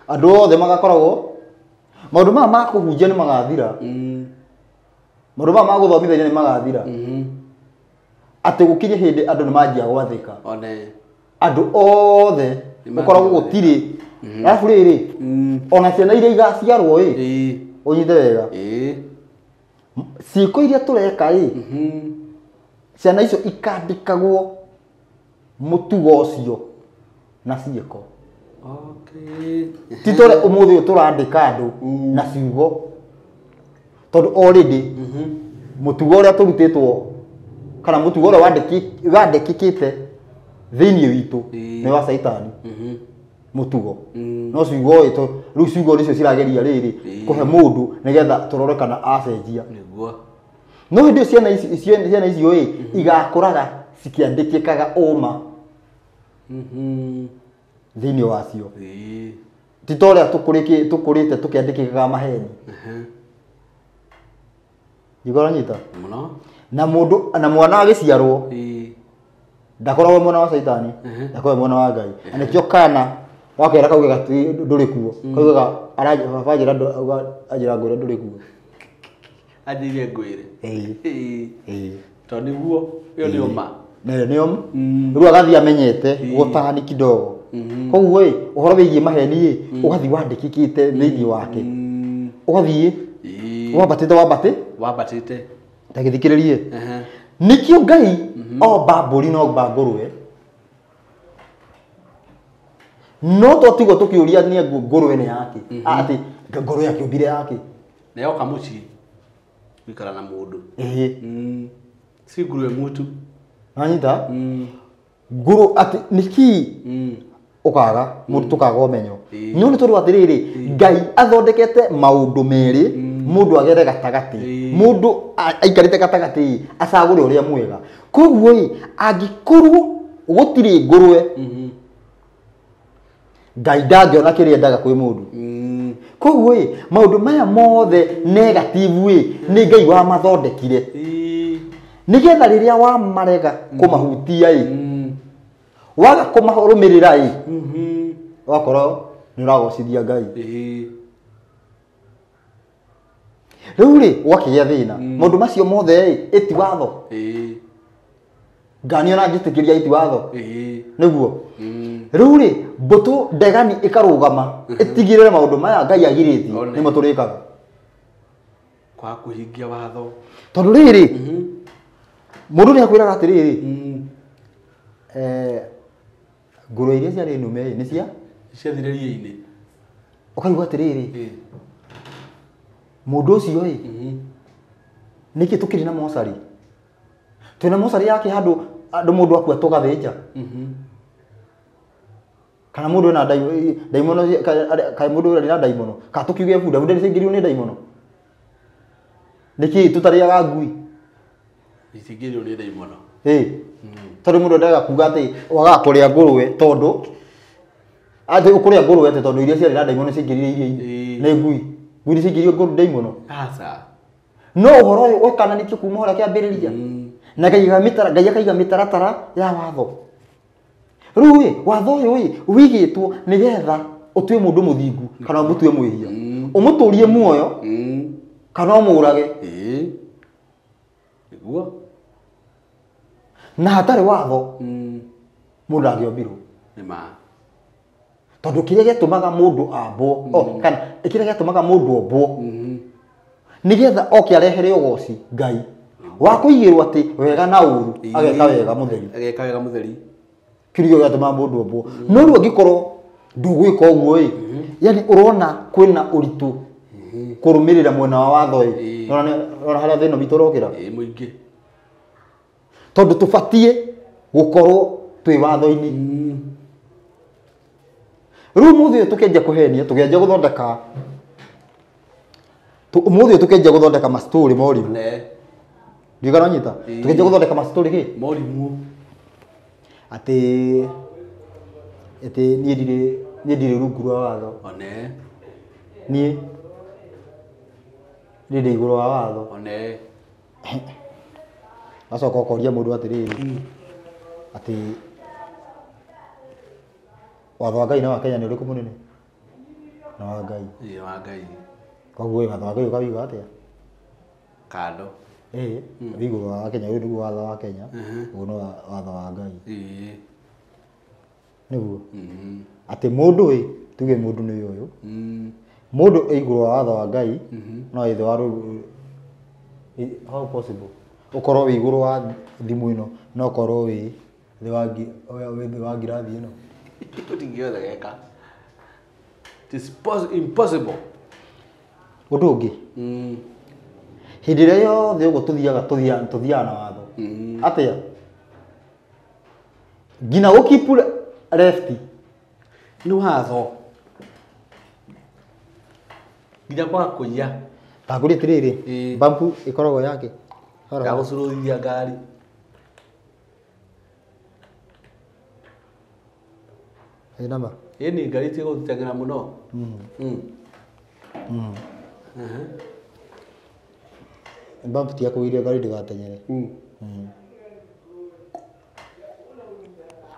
Andũ othe magakoragwo maũndũ maya ma kũhunjia nĩ magathira, maũndũ maya ma gũthomithania nĩ magathira, atĩ gũkinye hĩndĩ andũ nĩ manjia gwathĩka. Andũ othe gũkoragwo gũtirĩ. Arabu rĩrĩ, ona ciana iria igaciarwo ĩ, ũnyite wega, ciĩko iria tũreka ĩ, ciana icio ikandĩkagwo mũtugo ũcio na ciĩko. Ti tũrĩa ũmũthĩ ũyũ tũrandĩka andũ na ciugo, tondũ already mũtugo ũrĩa tũrutĩtwo kana mũtugo ũrĩa wandĩkĩkĩte thĩinĩ witũ nĩ wa Caitani mũtugo. No ciugo ĩ, rĩu ciugo nĩcio cirageria rĩrĩ kũhe mũndũ nĩgetha tũrore kana acenjia. No hĩndĩ ĩyo ciana icio ĩ igakũraga cikĩandĩkĩkaga ũma thĩinĩ wacio. Ti ta ũrĩa tũkũrĩte tũkĩandĩkĩkaga maheni. Ndigoranyita na mũndũ na mwana agĩciarwo ndakoragwo mwana wa Caitani, ndakoragwo mwana wa Ngai. Na nĩkĩo kana wakera kaugaga ndũrĩ kuo, kaugaga baba anjĩra ngwĩre ndũrĩ kuo. Anjĩire ngwĩre. Tondũ nĩguo ĩyo nĩyo ma. Nĩyo ma. Rĩu agathiĩ amenyete gũtani kidogo. Koguo ĩ ũhoro wĩgiĩ maheni ĩ ũgathiĩ wandĩkĩkĩte thĩinĩ wake, ũgathiĩ wambatĩte wambatĩte. Ta gĩthikĩrĩrie, nĩkĩo Ngai omba mbũri na omba ngũrwe. No twatigwo tũkĩũria nĩ ngũrwe nĩ yake, atĩ ngũrwe akĩũmbire yake na yoka mũciĩ gũikara na mũndũ. Si ngũrwe mũtu. Nanyita ngũrũ atĩ nĩkĩ ũkaga mũndũ tũkaga ũmenyo. No nĩ tondũ atĩrĩrĩ, Ngai athondekete maũndũ merĩ, mũndũ agere gatagatĩ, mũndũ aikarĩte gatagatĩ acagũre ũrĩa mwega. Koguo ĩ angĩkorwo gũtirĩ ngũrwe, Ngai ndangĩona kĩrĩa endaga kwĩ mũndũ. Koguo ĩ maũndũ maya mothe negative ĩ nĩ Ngai wamathondekire nĩgetha rĩrĩa wamarega kũmahutia ĩ, waga kũmarũmĩrĩra ĩ, wakorwo nĩ ũragocithia Ngai. Rĩu rĩ gwakĩgĩa thĩna, maũndũ macio mothe ĩ ĩti watho. Ngani ona njĩtĩkĩria ĩti watho nĩguo. Rĩu rĩ mbũtũ ndegani ĩkarũgama ĩtigĩrĩre maũndũ maya Ngai agirĩtie nĩmo tũrĩkaga kwa kũhingia watho. Tondũ rĩrĩ mũndũ nĩ akwĩraga atĩrĩrĩ, ngũrwe iria ciarĩ nũme ĩ nĩ cia ciathire ria-inĩ. Ũkaigua atĩrĩrĩ, mũndũ ũcio ĩ nĩkĩ tũkĩrĩ na mocarĩ? Twĩna mocarĩ yake handũ andũ mũndũ akua tũgathĩnja, kana mũndũ ena ndaimono, kana mũndũ arĩ na ndaimono, kana tũkiuge bunda bunda nĩciaingĩrirwo nĩ ndaimono. Nĩkĩ tũtarĩaga ngui? Itingĩrĩo nĩ ndaimono. Tondũ mũndũ endaga kuga atĩ wagaga kũrĩa ngũrwe tondũ atĩ ũkũrĩa ngũrwe atĩ tondũ iria ciarĩ na ndaimono ciaingĩrire iria-inĩ nĩ ngui. Ngui nĩciaingĩrio ndaimono. No ũhoro ũyũ wekananĩtio kuma harĩa kĩambĩrĩria. Na Ngai akaiga mĩtaratara ya watho. Rĩu ĩ watho ũyũ ĩ wigĩtwo nĩgetha ũtue mũndũ mũthingu kana ũmũtue mwĩhia, ũmũtũrie muoyo kana ũmũrage. Nĩguo. Na hatarĩ watho mũndũ angĩombirwo. Nĩ ma. Tondu kĩrĩa gĩatũmaga mũndũ ambwo, kana kĩrĩa gĩatũmaga mũndũ ombwo, nĩgetha oke arehere ũgoci Ngai wa kũigĩrwo atĩ wega na ũru ageka wega mũtheri. Ageka wega mũtheri. Kĩu nĩkĩo gĩatũmaga mũndũ ombwo. No rĩu angĩkorwo ndũgwĩka ũguo ĩ, yani ũrona kwĩna ũritũ kũrũmĩrĩra mwena wa watho ĩ, ũrona harĩa thĩna witũ ũrokĩra? Ĩ mũingĩ. Tondũ tũbatiĩ gũkorwo twĩ watho-inĩ. Rĩu ũmũthĩ ũyũ tũkĩanjia kũhenia, tũkĩanjia gũthondeka ũmũthĩ ũyũ tũkĩanjia gũthondeka mastori morimũ. Ndiũĩ kana wanyita? Tũkĩanjia gũthondeka mastori kĩ? Morimũ. Atĩ niĩ ndirĩ rungu rwa watho. One. Niĩ ndĩ igũrũ wa watho. One. Wacoka ũkoria mũndũ atĩrĩrĩ, atĩ watho wa Ngai na wa Kenya nĩ ũrĩkũ mũnene? Na wa Ngai. Ĩĩ wa Ngai. Koguo watho wa Ngai ũkawiga atĩa? Kando. Ĩĩ, wĩ igũrũ wa Kenya, ũyũ nĩguo watho wa Kenya, ũyũ nĩ watho wa Ngai. Ĩĩ. Nĩguo. Atĩ mũndũ ĩ, tuge mũndũ nĩ ũyũ. Mũndũ ĩ igũrũ wa watho wa Ngai, no ĩ thĩ wa rũrũ, how possible? Ũkorwo wĩ igũrũ wa thimũ ĩno, no ũkorwo wĩ thĩ wa wĩ thĩ wa ngirathi ĩno. Gũtingĩhotekeka. It is impossible. Ũndũ ũngĩ. Hĩndĩ ĩrĩa yothe ũguo tũthiaga na watho. Atĩa? Nginya gũkeep left. Nĩ watho. Nginya kwaga kũiya. Ta ngũrie atĩrĩrĩ, bambu ĩkoragwo yake. Ya gũcurũrithia ngari. Ĩ nama? Ĩni ngari ti gũteng'era mũno. Bambu ti ya kũgiria ngari ndĩgateng'ere.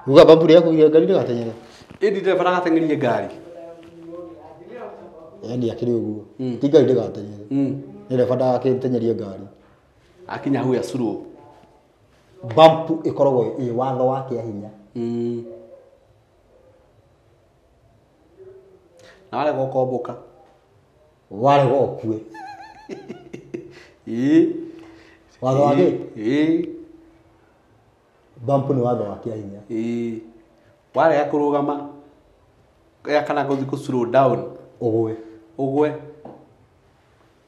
Uga bambu ya kũgiria ngari ndĩgateng'ere. Ĩndi ndereba ndagateng'erie ngari. Yaani akĩrĩ ũguo. Ti ngari ndĩgateng'ere. Nĩ ndereba ndagakĩteng'erie ngari. Akinya hau ya slow. Bambu ĩkoragwo ĩ watho wa kĩa hinya. Na warega ũkombũka. Warega ũkue. Ĩĩ. Watho wa kĩ? Ĩĩ. Bambu nĩ watho wa kĩa hinya. Ĩĩ. Warega kũrũgama ya kana gũthiĩ kũ slow down. Ũgwe. Ũgwe.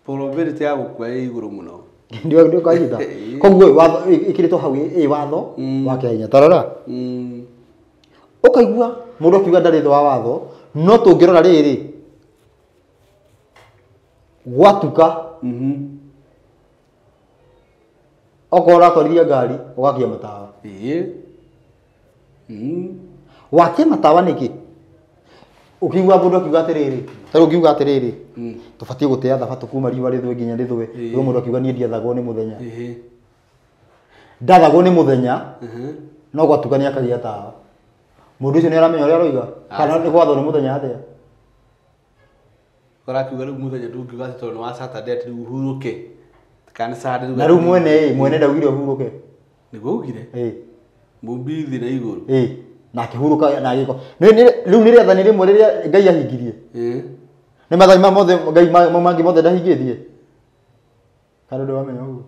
Probability ya gũkua ĩ igũrũ mũno. Ndio kanyita. Koguo watho ĩkĩrĩtwo hau ĩ watho wa kĩa hinya. Ta rora. Ũkaigua mũndũ akiuga ndarĩ thĩ wa watho, no tũngĩrora rĩrĩ gwatuka okorwo ũratwarithia ngari ũgakia matawa. Ĩĩ. Wakia matawa nĩkĩ? Ũkĩigua mũndũ akiuga atĩrĩrĩ, ta rĩu ũngiuga atĩrĩrĩ, tũbatiĩ gũtĩa thabatũ kuma riũa rĩthũe nginya rĩthũe. Rĩu mũndũ akiuga niĩ ndiathagwo nĩ mũthenya. Ndathagwo nĩ mũthenya, no gwatuka nĩ akagia tawa. Mũndũ ũcio nĩ aramenya ũrĩa aroiga? Kana nĩ gwathwo nĩ mũthenya atĩa? Ũrakiuga rĩu mũthenya ndũngiuga atĩ tondũ nĩ wa Saturday atĩ rĩu ũhurũke. Kana nĩ Sunday rĩu. Na rĩu mwene ĩ, mwene ndaugire ũhurũke. Nĩguo augire? Ĩ. Mũmbi thĩ na igũrũ. Ĩ. Na akĩhurũka na agĩko. Rĩu nĩ rĩathani rĩmwe rĩrĩa Ngai ahingirie. Nĩ maathani ma mothe Ngai mangĩ mothe ndahingĩtie. Kana ndũramenya ũguo?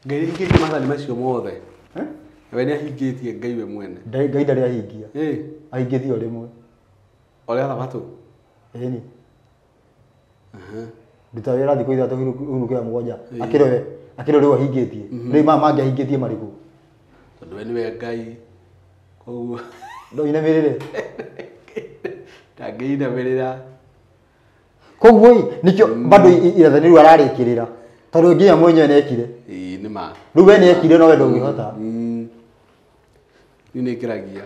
Ngai ahingĩtie maathani macio mothe. We nĩ ahingĩtie Ngai we mwene. Ngai ndarĩ ahingia. Ahingĩtie o rĩmwe. O rĩa thabatũ? Ĩni. Ruta wĩra thikũ ithatũ hurũke ya mũgwanja. Akĩrĩ rĩu ahingĩtie. Rĩu maya mangĩ ahingĩtie marĩkũ? Tondũ we nĩwe Ngai. Koguo no inamĩrĩre. Ndangĩinamĩrĩra. Koguo ĩ, nĩkĩo bado irathani rĩu ararĩkĩrĩra. Tondũ nginya mwenyewe nĩekire. Ĩĩ, nĩ ma. Rĩu we nĩekire no we ndũngĩhota. Niĩ nĩngeragia.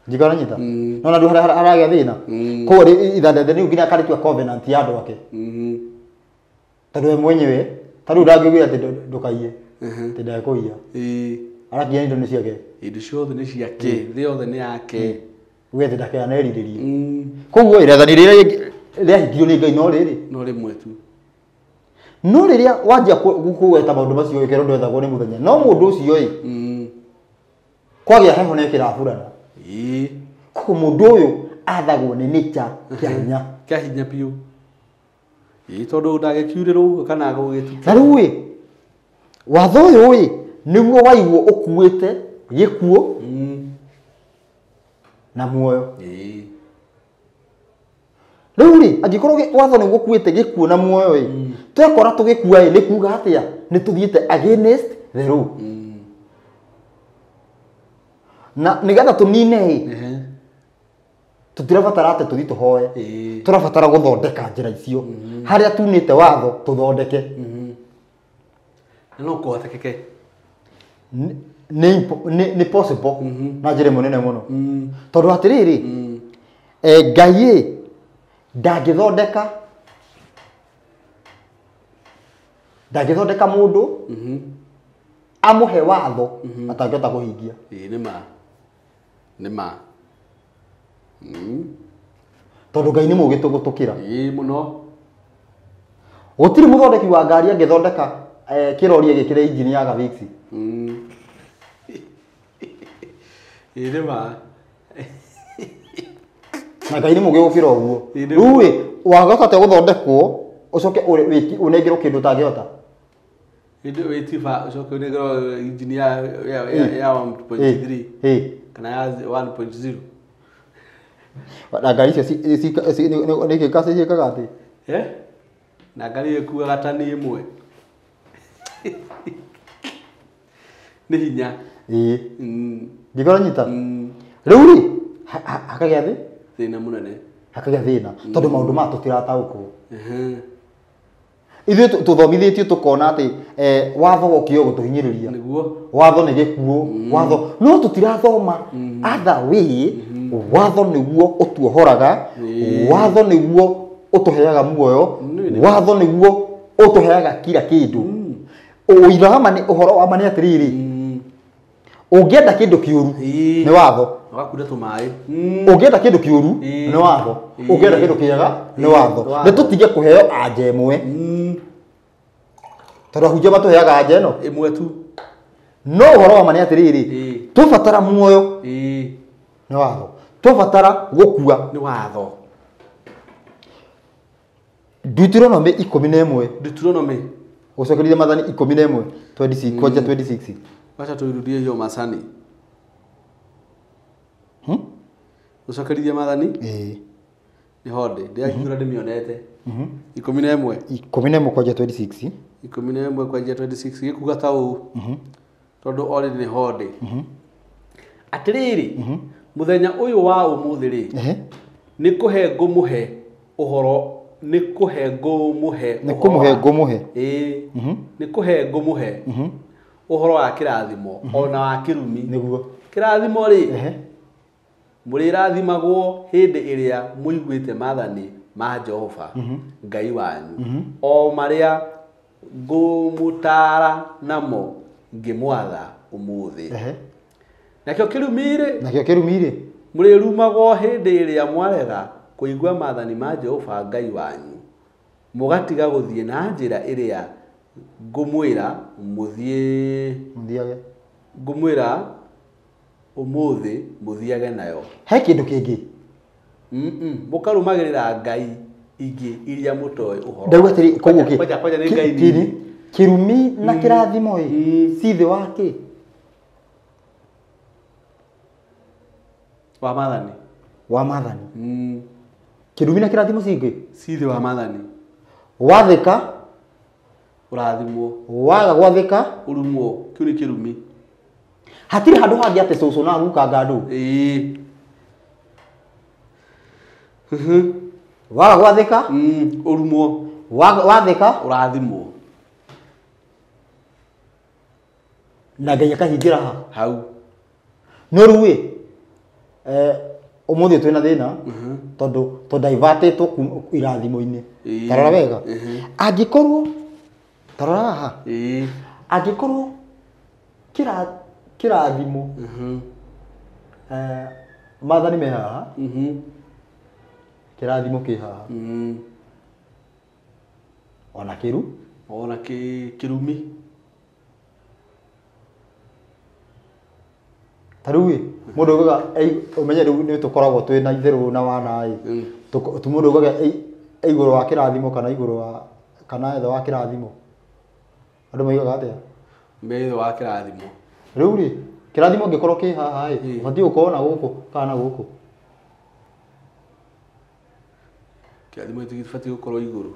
Njikara nyita. No na rĩu haragĩa thĩna. Koguo ithandĩ rĩu nginya akarĩtua covenant ya andũ ake. Tondũ we mwenyewe, ta rĩu ndangĩugire atĩ ndũkaiye. Atĩ ndekũiya. Arakinya indo nĩ ciake. Indo ciothe nĩ ciake, thĩ yothe nĩ yake. Uge atĩ ndakanerirĩrie. Koguo irathani rĩrĩa rĩahingirio nĩ Ngai no rĩrĩ. No rĩmwe tu. No rĩrĩa wanjia kũgweta maũndũ macio ĩkerwo ndwethagwo nĩ mũthenya. No mũndũ ũcio ĩ kwagĩa heho nĩ kĩraburana. Ĩĩ. Koguo mũndũ ũyũ athagwo nĩ nature kĩa hinya. Kĩa hinya biũ. Ĩĩ tondũ ndangĩkiurĩrwo kana gũgĩtuka. Na rĩu ĩ watho ũyũ ĩ nĩguo waigwo ũkuĩte gĩkuũ na muoyo. Ĩĩ. Rĩu rĩ angĩkorwo watho nĩguo ũkuĩte gĩkuũ na muoyo ĩ twekora tũgĩkua ĩ nĩ kuga atĩa nĩ tũthiĩte against the law. Na nĩgetha tũnine ĩ tũtirabatara atĩ tũthiĩ tũhoe. Tũrabatara gũthondeka njĩra icio harĩa tunĩte watho tũthondeke. Na no kũhotekeke. Nĩ possible na njĩra ĩmwe nene mũno. Tondũ atĩrĩrĩ Ngai ĩ ndangĩthondeka mũndũ amũhe watho atangĩhota kũhingia. Ĩĩ nĩ ma. Nĩ ma. Tondũ Ngai nĩ mũũgĩ gũtũkĩra. Ĩĩ mũno. Gũtirĩ mũthondeki wa ngari angĩthondeka kĩrori ĩgĩkĩre injini ya Gavixi. Ĩĩ nĩ ma. Na Ngai nĩ mũũgĩ gũkĩra ũguo. Rĩu ĩ wahota atĩa gũthondekwo ũcoke ũnengerwo kĩndũ ũtangĩhota? Hĩndĩ wĩtiba ũcoke ũnengerwo injini ya 1.3 kana ya 1.0. Na ngari icio nĩ ciĩkaga atĩ? Na ngari ĩkuaga tani ĩmwe. Nĩ hinya. Ĩĩ. Ngĩkora nyita? Rĩu rĩ hakagĩa thĩ? Thĩna mũnene. Hakagĩa thĩna tondũ maũndũ maya tũtirataũkwo. Ithuĩ tũthomithĩtio tũkona atĩ watho wokio gũtũhinyĩrĩria. Nĩguo. Watho nĩ gĩkuũ. Watho no tũtirathoma other way. Watho nĩguo ũtuohoraga. Watho nĩguo ũtũheaga muoyo. Watho nĩguo ũtũheaga kila kĩndũ. Ũira wa ma nĩ ũhoro wa ma nĩ atĩrĩrĩ ũngĩenda kĩndũ kĩũru nĩ watho. Ũgakunda tũmaĩ. Ũngĩenda kĩndũ kĩũru nĩ watho. Ũngĩenda kĩndũ kĩega nĩ watho. Nĩ tũtige kũheo anja ĩmwe. Tondũ ahunjia matũheaga anja ĩno ĩmwe tu. No ũhoro wa ma nĩ atĩrĩrĩ tũbatara muoyo nĩ watho. Tũbatara gũkua nĩ watho. Deuteronomy 11. Deuteronomy. Ũcokerithie Maathani 11 26 kwanja 26. Wacha tuirudie hiyo Maathani. Ũcokerithie Maathani? Ĩĩ. Nĩ honde ndĩrakiura ndĩmĩonete. 11. 11 kwanja 26. 11 kwanja 26 gĩkuga ta ũũ. Tondũ already nĩ honde. Atĩrĩrĩ mũthenya ũyũ wa ũmũthĩ rĩ nĩ kũhe ngũmũhe ũhoro nĩ kũhe ngũmũhe nĩ kũmũhe ngũmũhe. Ĩĩ nĩ kũhe ngũmũhe ũhoro wa kĩrathimo ona wa kĩrumi. Nĩguo. Kĩrathimo rĩ mũrĩrathimagwo hĩndĩ ĩrĩa mũiguĩte maathani ma Jehova Ngai wanyu o marĩa ngũmũtaara namo ngĩmwatha ũmũthĩ. Nakĩo kĩrumi rĩ nakĩo kĩrumi rĩ mũrĩrumagwo hĩndĩ ĩrĩa mwarega kũigua maathani ma Jehova Ngai wanyu mũgatiga gũthiĩ na njĩra ĩrĩa ngũmwĩra mũthiĩ mũthiage ngũmwĩra ũmũthĩ mũthiage nayo. He kĩndũ kĩngĩ mũkarũmagĩrĩra ngai ingĩ iria mũtoĩ ũhoro. Ndauga atĩrĩ koguo kĩ kwanja nĩ ngai nini. Kĩrumi na kĩrathimo ĩ ci thĩ wa kĩ? Wa maathani. Wa maathani. Kĩrumi na kĩrathimo cingĩ? Ci thĩ wa maathani. Wathĩka ũrathimwo. Waga gwathĩka ũrumwo. Kĩu nĩ kĩrumi. Hatirĩ handũ hangĩ atĩ cũcũ na guka ngandũ. Ĩĩ. Waga gwathĩka ũrumwo. Wathĩka ũrathimwo. Na Ngai akahingĩra ha? Hau. No rĩu ĩ ũmũthĩ twĩna thĩna tondũ tũdaivatĩtwo irathimo-inĩ. Tarora wega. Angĩkorwo tarora haha. Angĩkorwo kĩrathimo maathani me haha kĩrathimo kĩ haha ona kĩru Ona kĩrumi. Ta rĩu ĩ mũndũ augaga ũmenye rĩu nĩ tũkoragwo twĩ na itherũ na wana ĩ. Mũndũ augaga igũrũ wa kĩrathimo kana igũrũ wa kana thĩ wa kĩrathimo. Andũ moigaga atĩa? Me thĩ wa kĩrathimo. Rĩu rĩ kĩrathimo ngĩkorwo kĩ haha ĩ ũbatiĩ gũkorwo na gũkũ kana na gũkũ. Kĩrathimo gĩtibatiĩ gũkorwo igũrũ.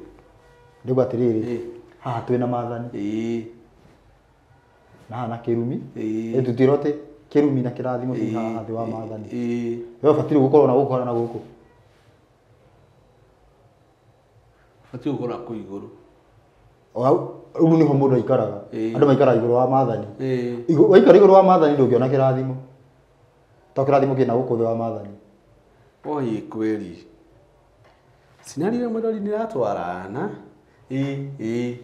Ndĩgwa atĩrĩrĩ haha twĩna maathani. Na haha na kĩrumi. Tũtirwo atĩ kĩrumi na kĩrathimo ci haha thĩ wa maathani. We ũbatiĩ gũkorwo na gũkũ kana na gũkũ. Ũbatiĩ gũkorwo na kũu igũrũ. Rĩu nĩho mũndũ aikaraga. Andũ maikaraga igũrũ wa maathani. Waikara igũrũ wa maathani ndũngĩona kĩrathimo. To kĩrathimo kĩna gũkũ thĩ wa maathani. Oi kweli. Scenario ĩmwe nĩ ĩratwarana.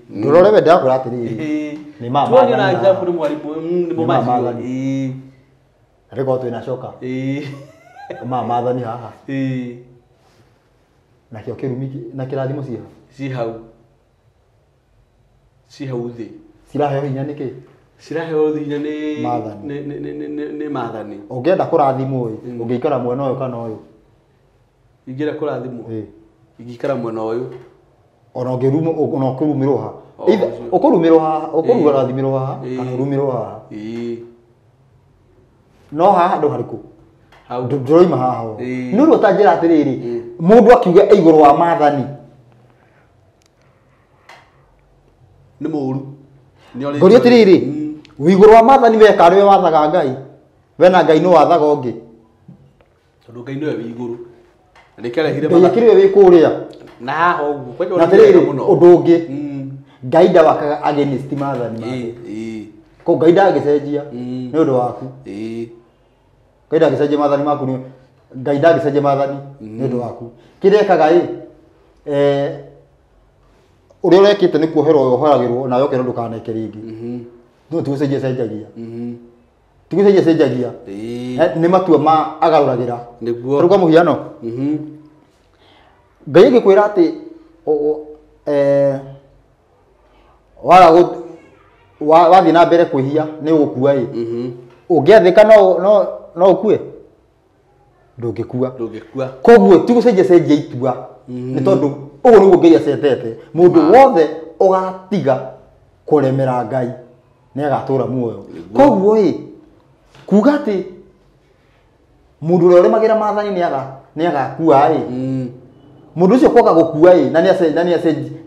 Ndũrore we ndakwĩra atĩrĩrĩ. Nĩ ma maathani. Na example nĩ mwarimũ nĩ ma maathani. Rĩkorwo twĩna coka. Ma maathani haha. Nakĩo kĩrumi na kĩrathimo ciĩ ha? Ci hau. Ci hau thĩ. Ciraheo hinya nĩkĩ? Ciraheo hinya nĩ maathani. Nĩ maathani. Ũngĩenda kũrathimwo ĩ, ũngĩikara mwena ũyũ kana ũyũ? Ingĩenda kũrathimwo? Ingĩikara mwena ũyũ. Ona ũngĩrumwo ona ũkũrumĩrwo haha. Either ũkũrumĩrwo haha, ũkũrathimĩrwo haha kana ũrumĩrwo haha. No haha handũ harĩkũ? Ndũroima haha. No rĩu ũtanjĩra atĩrĩrĩ, mũndũ akiuga igũrũ wa maathani nĩ mũũru. Ngũria atĩrĩrĩ, wĩ igũrũ wa maathani we karĩ we wathaga Ngai. We na Ngai no wathaga ũngĩ. Tondũ Ngai nĩwe wĩ igũrũ. Na nĩkĩo arehire maathani. Ngai akĩrĩ we wĩ kũrĩa. Na haha ũguo. Na atĩrĩrĩ, ũndũ ũngĩ, Ngai ndawakaga against maathani make. Koguo Ngai ndangĩcenjia nĩ ũndũ waku. Ngai ndangĩcenjia maathani maku nĩ Ngai ndangĩcenjia maathani nĩ ũndũ waku. Kĩrĩa ekaga ĩ, ũrĩa ũrekĩte nĩ kuoherwo woheragĩrwo nawe ũkerwo ndũkaneke rĩngĩ. No ti gũcenjia cenjagia. Ti gũcenjia cenjagia. Nĩ matua ma agarũragĩra. Nĩguo. Rĩu kwa mũhiano, Ngai angĩkwĩra atĩ waga wathiĩ na mbere kwĩhia nĩ ũgũkua ĩ. Ũngĩathĩka no ũkue? Ndũngĩkua. Ndũngĩkua. Koguo ti gũcenjia cenjia itua. Nĩ tondũ ũguo nĩguo Ngai acetete. Mũndũ wothe ũgatiga kũremera Ngai nĩ agatũra muoyo. Koguo ĩ kuga atĩ mũndũ ũrĩa ũremagĩra maathani nĩ agakua ĩ. Mũndũ ũcio kwaga gũkua ĩ na nĩ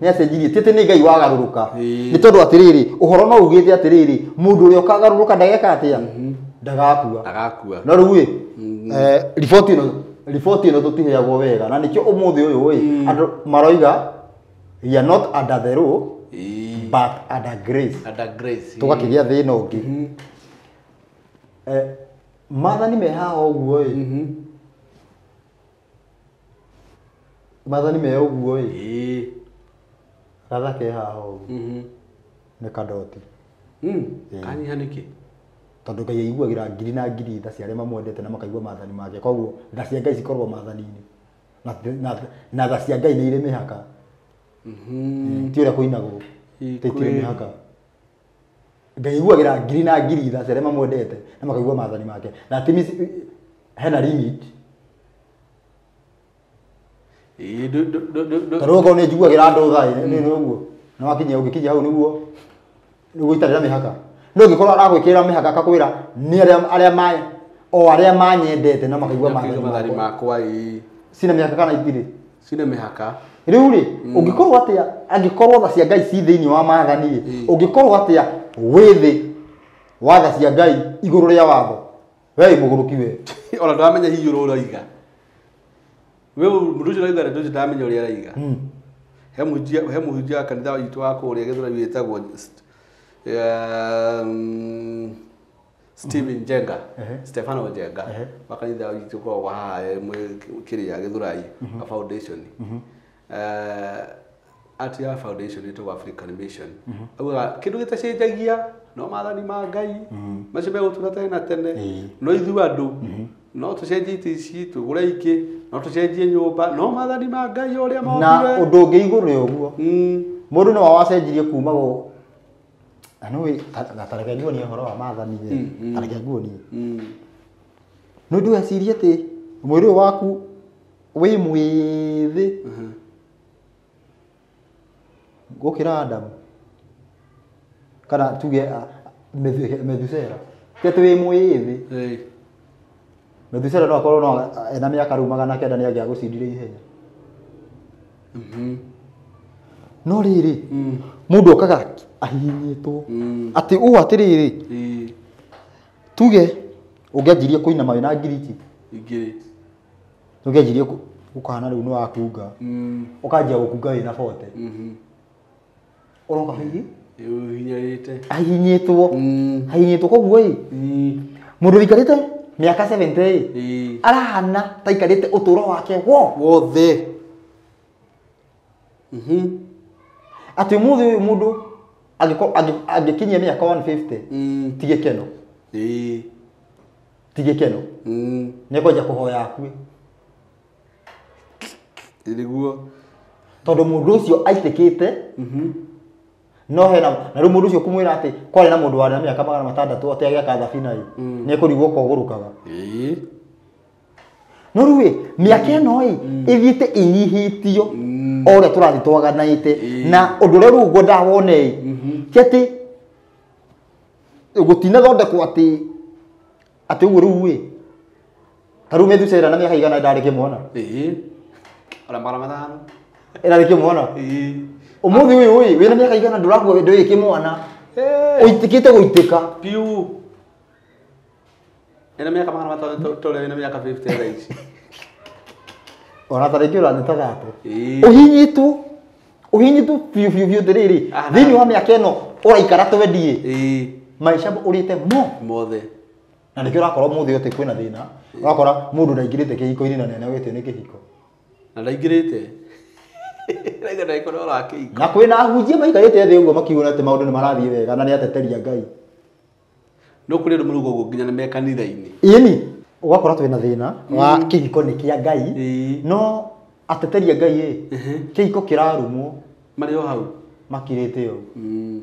acenjirie ti atĩ nĩ Ngai wagarũrũka. Nĩ tondũ atĩrĩrĩ ũhoro no ugĩte atĩrĩrĩ mũndũ ũrĩa ũkagarũrũka ndageka atĩa? Ndagakua. Ndagakua. No rĩu ĩ riboti ĩno tũtiheagwo wega na nĩkĩo ũmũthĩ ũyũ ĩ andũ maroiga we are not under the law but under grace. Under grace. Tũgakĩgĩa thĩna ũngĩ. Maathani me haha ũguo ĩ. Maathani me ũguo ĩ. Gatha ke haha ũguo. Nĩ kadoti. Kanyiha nĩkĩ? Tondũ Ngai aiguagĩra ngiri na ngiri tha cia arĩa mamwendete na makaigua maathani make. Koguo tha cia Ngai cikoragwo maathani-inĩ. Na tha cia Ngai nĩ irĩ mĩhaka. Ti ũrĩa kũinagwo. Itirĩ mĩhaka. Ngai aiguagĩra ngiri na ngiri tha cia arĩa mamwendete na makaigua maathani make. That means hena limit. Tarĩu okorwo nĩ njiguagĩra andũ tha nĩ ũguo. Na wakinya ũngĩkinya hau nĩguo itarĩ na mĩhaka. No ũngĩkorwo aragwĩkĩrĩra mĩhaka akakwĩra nĩ arĩa o arĩa manyendete na makaigua maathani makwa. Cina mĩhaka kana itirĩ? Cina mĩhaka. Rĩu rĩ ũngĩkorwo atĩa angĩkorwo tha cia Ngai ci thĩinĩ wa maathani rĩ ũngĩkorwo atĩa wĩ thĩ wa tha cia Ngai igũrũ rĩa watho we wĩ mũgũrũki we. Ona ndũramenya hihi ũrĩa ũroiga. We mũndũ ũcio ũroiga ndeto icio ndaramenya ũrĩa araiga. He mũhunjia wa kanitha witũ wa kũrĩa Gĩthũrai wĩtagwo Stephen Njenga, Stefano Njenga, wa kanitha witũ ũkoragwo haha kĩrĩa Gĩthũrai wa foundation. Ati ya foundation ĩtagwo African Mission. Augaga kĩndũ gĩtacenjagia no maathani ma Ngai macio megũtũra tene na tene. No ithuĩ andũ no tũcenjie itĩ ici tũgũre ingĩ no tũcenjie nyũmba no maathani ma Ngai ũrĩa mombire. Na ũndũ ũngĩ igũrũ rĩa ũguo Mũndũ no wacenjirie kuma go anoi gatareke nguonie ũhoro wa maathani tareke nguonie. No ndwecirie atĩ mwĩrĩ waku wĩ mwĩthĩ gũkĩra Adamu kana tuge Methusela ti atĩ wĩ mwĩthĩ. Methusela no akorwo no ena mĩaka rĩu 900 nĩ angĩagũcindire ihenya. No rĩrĩ mũndũ okaga ahihinyĩtwo atĩ ũũ atĩrĩrĩ tuge ũngĩanjirie kũinama wĩna ngiriti igĩrĩ ũngĩanjirie gũkahana rĩu nĩ wakunga ũkanjia gũkunga wĩna 40 ũroka hihi ũhinyĩrĩte ahihinyĩtwo ahihinyĩtwo koguo ĩ mũndũ wĩikarĩte mĩaka 70 ĩ arahana ta aikarĩte ũtũũro wake wothe. Atĩ ũmũthĩ ũyũ mũndũ angĩkinyia mĩaka 150 ti gĩkeno. Ti gĩkeno. Nĩ ekwanjia kũhoya akue. Nĩguo. Tondũ mũndũ ũcio aitĩkĩte no hena na rĩu mũndũ ũcio kũmwĩra atĩ kwarĩ na mũndũ warĩ na mĩaka 600 atĩ agĩaka thabina ĩ nĩ ekũrigwo kogũrũkaga. No rĩu ĩ mĩaka ĩno ĩ ĩthiĩte ĩnyihĩtio o ũrĩa tũrathiĩ twaganaĩte na ũndũ ũrĩa rĩu ngwendaga wone ĩ ti atĩ gũtinathondekwo atĩ atĩ ũguo rĩu ĩ ta rĩu Methusela na mĩaka igana ndarĩ kĩmwana. Ona 500 ĩrarĩ kĩmwana. Ũmũthĩ ũyũ ĩ wĩna mĩaka igana ndũrakua ndũrĩ kĩmwana ũitĩkĩte gũitĩka piũ. Ena mĩaka 500 tũrĩa wĩna mĩaka 50 thaa ici. Ona ta rĩngĩ ũrathiĩ ta gatũ. Ũhinyĩtwo ũhinyĩtwo biũ biũ biũ atĩrĩrĩ thĩinĩ wa mĩaka ĩno ũraikara twendi maica ũrĩte mothe. Na nĩkĩo ũrakora ũmũthĩ atĩ kwĩna thĩna ũrakora mũndũ ndaingĩrĩte kĩhiko-inĩ na nĩanogete nĩ kĩhiko. Na ndaingĩrĩte na kwĩna ahunjia maikarĩte thĩ ũguo makiuga atĩ maũndũ nĩ marathiĩ wega na nĩ ateteria Ngai. No kũrĩ andũ marauga ũguo nginya nĩ me kanitha-inĩ. Ĩni ũgakora twĩna thĩna wa kĩhiko nĩ kĩa Ngai no ateteria Ngai ĩ kĩhiko kĩrarumwo marĩ o hau makirĩte ũguo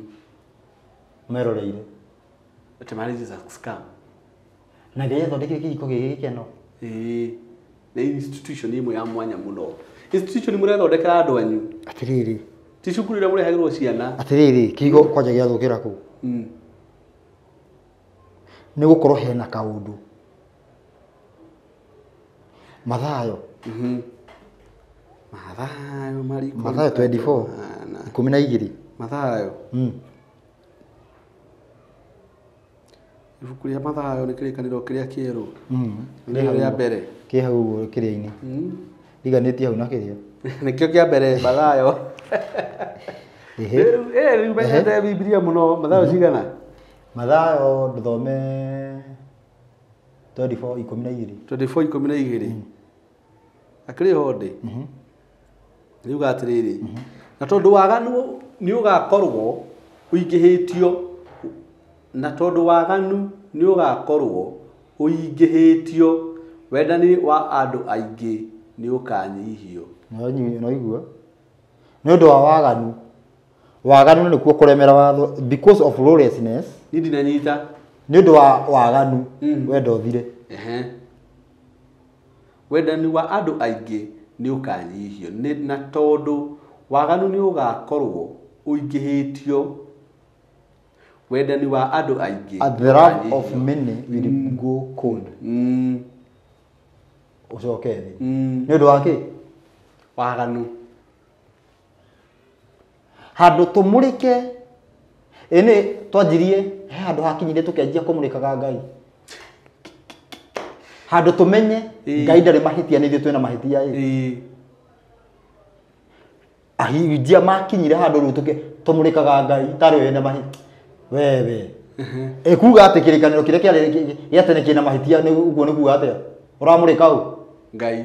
meroreire atĩ marriage is a scam. Na Ngai athondekire kĩhiko gĩkĩ gĩkeno. Nĩ institution ĩmwe ya mwanya mũno. Institution mũrethondekera andũ anyu. Atĩrĩrĩ ti cukuru ĩrĩa mũrehagĩrwo ciana. Atĩrĩrĩ kĩhiko kwanja gĩathũkĩra kũ nĩ gũkorwo hena kaũndũ Mathayo. Mathayo mariko Mathayo 24 12. Mathayo ibuku rĩa Mathayo nĩ kĩrĩkanĩro kĩrĩa kĩerũ. Nĩ rĩa mbere kĩ hau ũguo kĩrĩa-inĩ riganĩtie hau na kĩrĩa nĩkĩo kĩa mbere Mathayo. Rĩu menyete Bibilia mũno. Mathayo cigana? Mathayo ndũthome 24 12. 24 12. Akĩrĩ ho ndĩ nĩuga atĩrĩrĩ na tondũ waganu nĩ ũgakorwo ũingĩhĩtio na tondũ waganu nĩ ũgakorwo ũingĩhĩtio wendani wa andũ aingĩ nĩ ũkanyihio. No igua nĩ ũndũ wa waganu. Waganu nĩkuo kũremera watho because of lawlessness. Niĩ ndinanyita nĩ ũndũ wa waganu wendo ũthire. Wendani wa andũ aingĩ nĩ ũkanyihio na tondũ waganu nĩ ũgakorwo ũingĩhĩtio wendani wa andũ aingĩ. The love of many will go cold. Ũcoke thĩ nĩ ũndũ wa kĩ? Waganu. Handũ tũmũrĩke ĩnĩ twanjirie he handũ hakinyire tũkĩanjia kũmũrĩkaga Ngai. Handũ tũmenye Ngai ndarĩ mahĩtia nĩ ithuĩ twĩna mahĩtia ĩ. Ahunjia makinyire handũ rĩu tũmũrĩkaga Ngai tarĩ we wĩna mahĩtia wewe. Ĩkuga atĩ kĩrĩkanĩro kĩrĩa kĩarĩ gĩa tene kĩna mahĩtia nĩ ũguo nĩ kuga atĩa? Ũramũrĩka ũ? Ngai.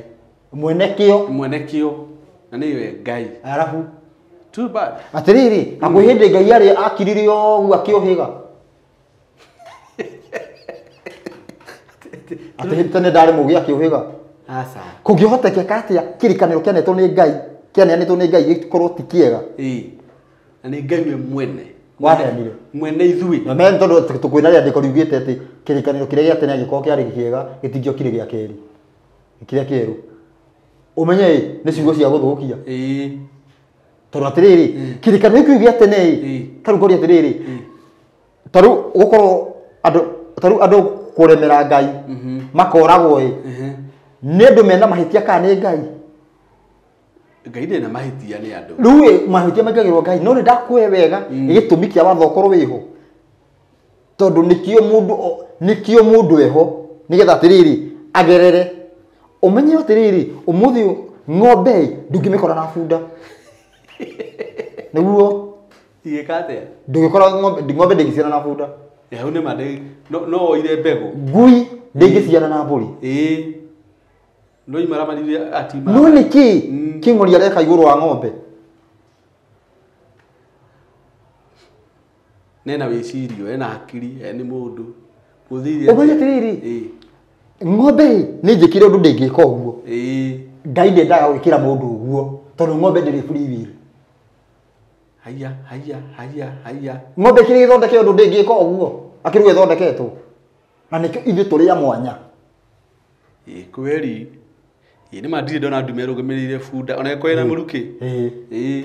Mwene kĩo. Mwene kĩo na nĩwe Ngai. Arabu Too bad. Atĩrĩrĩ na kwĩ hĩndĩ Ngai arĩ akirire ũguo akĩũhĩga. Atĩ tene ndarĩ mũgĩ akĩũhĩga. Aca. Kũngĩhotekeka atĩa kĩrĩkanĩro kĩanetwo nĩ Ngai kĩaneanĩtwo nĩ Ngai gĩkorwo ti kĩega. Na nĩ Ngai we mwene. Waheanire. Mwene ithuĩ. Na men tondũ tũkwĩna rĩandĩko riugĩte atĩ kĩrĩkanĩro kĩrĩa gĩa tene angĩkorwo kĩarĩ kĩega gĩtingĩokire gĩa kerĩ. Kĩrĩa kĩerũ. Ũmenye ĩ nĩ ciugo cia gũthũkia. Ĩĩ. Tondũ atĩrĩrĩ kĩrĩkanĩro kĩu gĩa tene ĩ ta rĩu ngũria atĩrĩrĩ ta rĩu gũkorwo andũ ta rĩu andũ kũremera Ngai makoragwo ĩ nĩ andũ mena mahĩtia kana nĩ Ngai? Ngai ndarĩ na mahĩtia nĩ andũ. Rĩu ĩ mahĩtia maingagĩrwo Ngai no nĩ ndakũhe wega gĩtũmi kĩa watho ũkorwo wĩho tondũ nĩkĩo mũndũ eho nĩgetha atĩrĩrĩ agerere ũmenye atĩrĩrĩ ũmũthĩ ng'ombe ĩ ndũngĩmĩkora na bunda nĩguo igĩka atĩa? Ndũngĩkora ng'ombe ndĩngĩciara na bunda. Hau nĩ ma no oire mbegũ. Ngui ndĩngĩciara na mbũri. Ĩĩ. No imaramarire ati no nĩkĩ kĩng'ori areka igũrũ wa ng'ombe? Nena wĩcirio, ena hakiri, nĩ mũndũ. Gũthire. Ũmenye atĩrĩrĩ ng'ombe nĩ njĩkire ũndũ ndĩngĩka ũguo. Ĩĩ. Ngai ndendaga gwĩkĩra mũndũ ũguo tondũ ng'ombe ndĩrĩ free will. Haya haya haya haya. Ng'ombe kĩrĩa ĩthondeke ũndũ ndĩngĩka ũguo akĩrĩ ĩthondeketwo. Na nĩkĩo ithuĩ tũrĩ a mwanya. Ĩĩ kweri. Ĩĩ nĩ ma ndirĩ ndona ndume ĩrũgamĩrĩire bunda ona ĩkorwo ĩna mũrukĩ. Ĩĩ. Ĩĩ.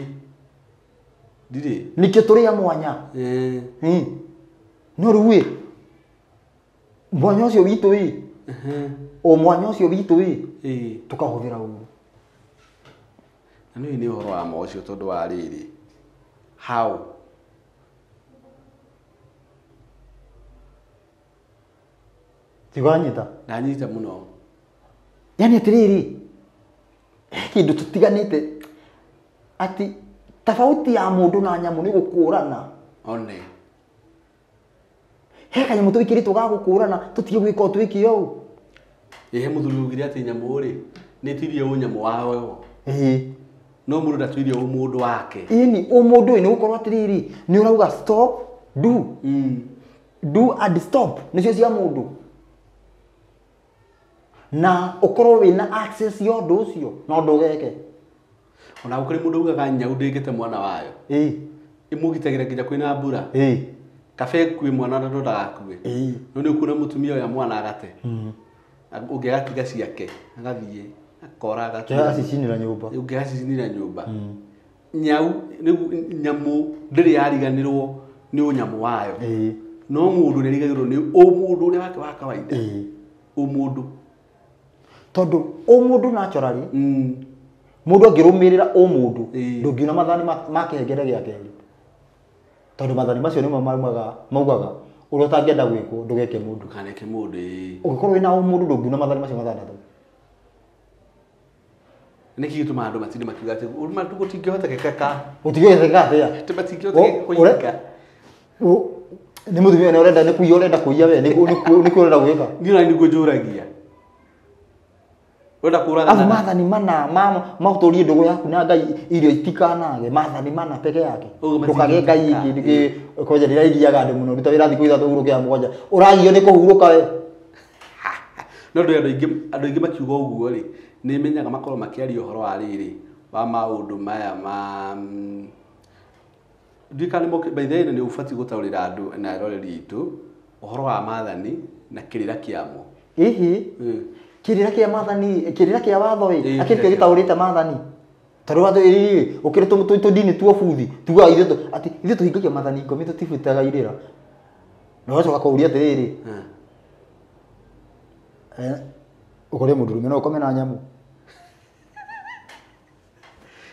Ndirĩ. Nĩkĩo tũrĩ a mwanya. Ĩĩ. No rĩu ĩ mwanya ũcio witũ ĩ o mwanya ũcio witũ ĩ Ĩĩ. tũkahũthĩra ũru. Na nĩ nĩ ũhoro wa ma ũcio tondũ wa rĩrĩ. How? Tiganyita. Ndanyita mũno. Yaani atĩrĩrĩ kĩndũ tũtiganĩte atĩ tofauti ya mũndũ na nyamũ nĩ gũkũrana. One. He kanyamũ twĩkĩrĩtwo ga gũkũrana tũtige gwĩka o twĩke ũũ. Ĩ he mũthuri ugire atĩ nyamũ rĩ nĩ ĩtirie ũnyamũ wayo. Ĩĩ. No mũndũ ndatuirie ũmũndũ wake. Ĩni ũmũndũ ĩ nĩ gũkorwo atĩrĩrĩ nĩ ũrauga stop do. Do and stop nĩcio cia mũndũ. Na ũkorwo wĩna access ya ũndũ ũcio no ndũgeke. Ona gũkĩrĩ mũndũ ugaga nyau ndĩngĩte mwana wayo. Ĩĩ. Ĩmũgitagĩra nginya kwĩna mbura. Ĩĩ. Kaba ĩkue mwana na ndagakue. Ĩĩ. No nĩ ũkuona mũtumia ũrĩa mwana agate. Ũngĩ agatiga ciake agathiĩ akora agatura. Agacicinĩra nyũmba. Ũngĩ agacicinĩra nyũmba. Nyau nyamũ ndĩrĩ yariganĩrwo nĩ ũnyamũ wayo. Ĩĩ. No mũndũ nĩ arigagĩrwo nĩ ũmũndũ ũrĩa wake wa kawaida. Ĩĩ. Ũmũndũ. Tondũ ũmũndũ naturally mũndũ angĩrũmĩrĩra ũmũndũ ndũngiuna mathani ma kĩhengere gĩa kerĩ. Tondũ mathani macio nĩmo maugaga ũrĩa ũtangĩenda gwĩkwo ndũgeke mũndũ. Ndũkaneke mũndũ ĩĩ. Ũngĩkorwo wĩna ũmũndũ ndũngiuna mathani macio matandatũ. Nĩkĩ gĩtũmaga andũ matinde makiuga atĩ gũtingĩhotekeka ka? Gũtingĩhotekeka atĩa? Atĩ matingĩhotekeka kũhinga. Nĩ mũthuri ũyũ ũrenda nĩ kũiya ũrenda kũiya we nĩ kũ ũrenda gwĩka? Niĩ ona nĩguo njũragia. Ũrenda kũraga Afu na- mathani mana maũtũrie ndũgũ yaku na Ngai irio itikanage mathani mana peke yake. Ũguo Ndũkagĩe Ngai matingĩhoteka. ingĩ nĩkĩ kwanja ndĩrairiaga andũ mũno ruta wĩra thikũ ithatũ hurũke ya mũgwanja ũragio nĩ kũhurũka we. No ndũĩ andũ aingĩ makiuga ũguo rĩ nĩ menyaga makorwo makĩaria ũhoro wa rĩrĩ wa maũndũ maya ma ndiũĩ kana nĩ by the way nĩ ũbatiĩ gũtaũrĩra andũ na eroreri aitũ ũhoro wa maathani na kĩrĩra kĩamo. Ĩhĩ. Kĩrĩra kĩa maathani kĩrĩra kĩa watho ĩ Ĩĩ, akĩrĩ kĩrĩra kĩa gĩtaũrĩte maathani. Tondũ watho ĩ ũkĩrĩ tũndini tuo buthi tugaga ithuĩ atĩ ithuĩ tũhingagia maathani ikũmi tũtibutaga irĩra. Na ũgacoka kũũria atĩrĩrĩ. Ũkore mũndũrũme no ũkome na nyamũ.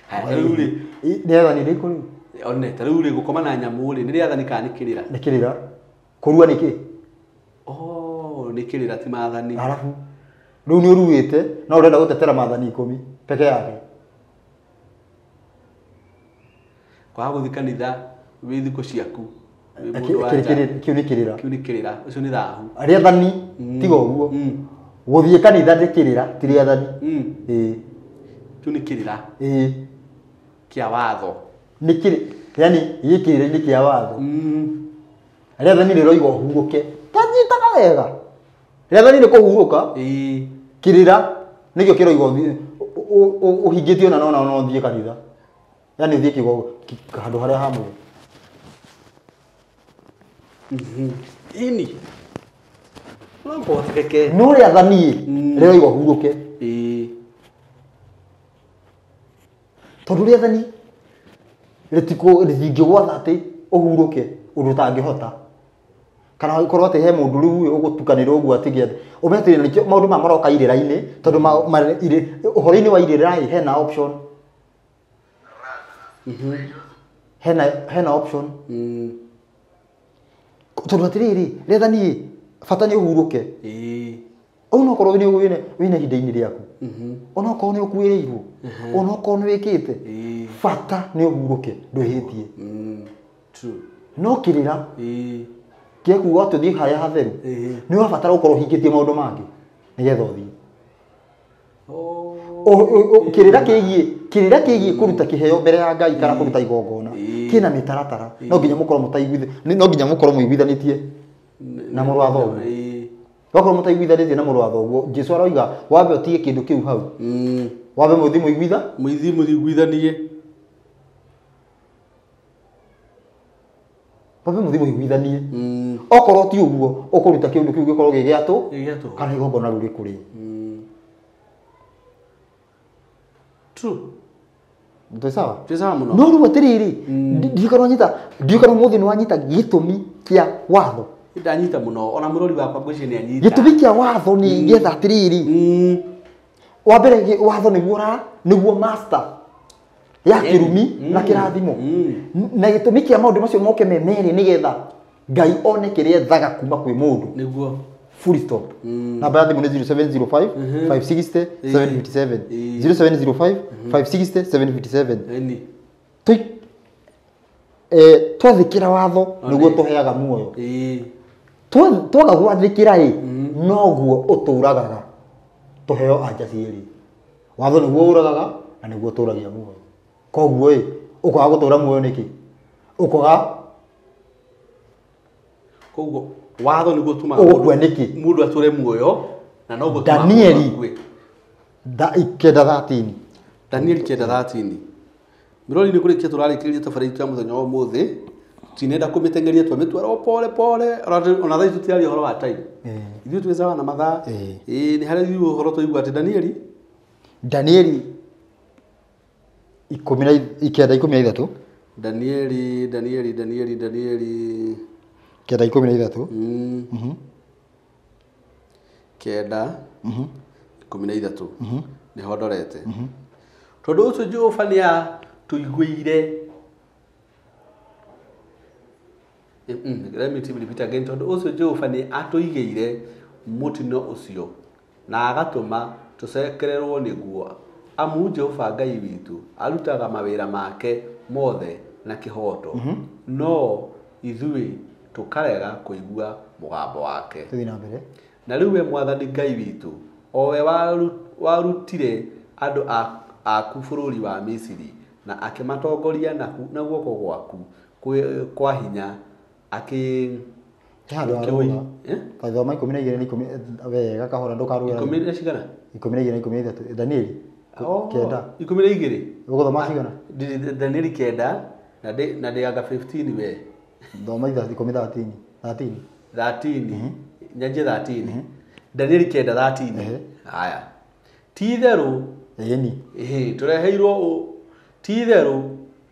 Haya, rĩu rĩ, Nĩ rĩathani rĩrĩkũ rĩu? One, ta rĩu rĩ gũkoma na nyamũ rĩ nĩ rĩathani kana nĩ kĩrĩra? Nĩ kĩrĩra. Kũrua nĩ kĩ? Oh, nĩ kĩrĩra ti maathani. Arabu rĩu nĩ ũruĩte no ũrenda gũtetera maathani ikũmi peke yake. Kwaga gũthiĩ kanitha wĩ thikũ ciaku wĩ mũndũ wa nja. Kĩu nĩ kĩrĩra. Kĩu nĩ kĩrĩra, ũcio nĩ thahu. Rĩathani tiga ũguo. Gũthiĩ kanitha nĩ kĩrĩra ti rĩathani. Ĩĩ. Kĩu nĩ kĩrĩra. Ĩĩ. Kĩa watho. Nĩ kĩrĩ, yani gĩ kĩrĩra-inĩ kĩa watho. Rĩathani rĩroiga ũhurũke. Tanyitaga wega. Rĩathani nĩ kũhurũka. Ĩĩ. Kĩrĩra nĩkĩo kĩroiga ũhingĩtio na no ũthiĩ kanitha. Yani ũthiĩ handũ harĩa hamũre. Ini. No kũhotekeke. No rĩathani rĩroiga ũhurũke. Ĩĩ. Tondũ rĩathani rĩtingĩgwatha atĩ ũhurũke ũndũ ũtangĩhota. Kana ũkorwo atĩ he mũndũ rĩu ũgũtukanĩra ũguo atĩ gĩathe. Ũmenye atĩ nĩkĩo maũndũ maya maroka irĩra-inĩ tondũ ũhoro-inĩ wa irĩra hena option. Hena option. Tondũ atĩrĩrĩ rĩathani bata nĩ ũhurũke. Ĩĩ. Onokorwo nĩ wĩna ihinda-inĩ rĩaku. Onokorwo nĩ ũkuĩrĩirwo. Onokorwo nĩ wĩkĩte. Bata nĩ ũhurũke ndwĩhĩtie. True. No kĩrĩra Ĩĩ. kĩa kuga atĩ ũthiĩ harĩa hatheru nĩ ũrabatara gũkorwo ũhingĩtie maũndũ mangĩ nĩgetha ũthiĩ. Kĩrĩra kĩgiĩ kũruta kĩheo mbere ya Ngai kana kũruta igongona kĩna mĩtaratara. No nginya mũkorwo mũtaiguithanĩtie, no nginya mũkorwo mũiguithanĩtie na mũrũ wa thoguo. Wakorwo mũtaiguithanĩtie na mũrũ wa thoguo, Jesũ aroiga wambe ũtige kĩndũ kĩu hau. Wambe mũthiĩ mũiguitha? Mũthiĩ mũiguithanie. Wambe mũthiĩ mũiguithanie. Okorwo ti ũguo ũkũruta kĩndũ kĩu gĩkorwo gĩ gĩa tũhũ kana igongona rĩu rĩkũrĩe. True. Twĩ sawa? Twĩ sawa mũno. No rĩu atĩrĩrĩ, ndiũĩ kana ũmũthĩ nĩ wanyita gĩtũmi kĩa watho. Ndanyita mũno, ona mũrori wakwa ngwĩciria nĩ anyita. Gĩtũmi kĩa watho nĩ getha atĩrĩrĩ. Wa mbere watho nĩguo nĩguo master ya kĩrumi na kĩrathimo. Na gĩtũmi kĩa maũndũ macio moke me merĩ nĩgetha Ngai one kĩrĩa ethaga kuma kwĩ mũndũ. Nĩguo. Full stop. Namba ya thimũ nĩ 0705 560 757. 0705 560 757. Twathĩkĩra watho nĩguo tũheaga muoyo. Twaga gwathĩkĩra ĩ noguo ũtũragaga tũheo anja cierĩ. Watho nĩguo ũragaga na nĩguo ũtũragia muoyo. Koguo ĩ ũkaga gũtũra muoyo nĩkĩ? Ũkaga koguo watho nĩguo ũtũmaga ũgũkua nĩkĩ? Mũndũ atũre muoyo na noguo ũtũmaga Danieli mũndũ akue. 9:13. Danieli 9:13. Mĩrori nĩ kũrĩkia tũrarĩkĩrĩria tabarĩra itũ ya mũthenya wa ũmũthĩ. Tinenda kũmĩteng'eria twamĩtwara o pole pole, ona thaa ici tũtiraria ũhoro wa time. Ithuĩ twĩ sawa na mathaa. Ĩĩ nĩ harĩa ithuĩ ũhoro twaigua atĩ Danieli Danieli 9:13. Danieli Danieli Danieli Danieli 9:13. 9:13. Nĩho ndorete. Tondũ ũcio Jehova nĩ atũiguĩire. Let me repeat again. Tondũ ũcio Jehova nĩ atũigĩire mũtino ũcio na agatũma tũcekererwo nĩguo. Amu Jehova Ngai witũ arutaga mawĩra make mothe na kĩhooto, no ithuĩ tũkarega kũigua mũgambo wake. Tũthiĩ na mbere. Na rĩu we Mwathani Ngai witũ, o we warutire andũ aku bũrũri wa Misiri na akĩmatongoria na guoko gwaku kwa hinya akĩ Handũ harũga. Tathoma 12 na 10 wega kahora ndũkarũge. 10 na cigana? 12 na 13. Danieli 9. 12. Ũgũthoma cigana? Danieli 9 na ndĩanga 15 we. Thoma 10 13. 13. Nyanjie 13. Danieli 9:13. Haya. Ti itherũ ĩni. Tũreheirwo ti itherũ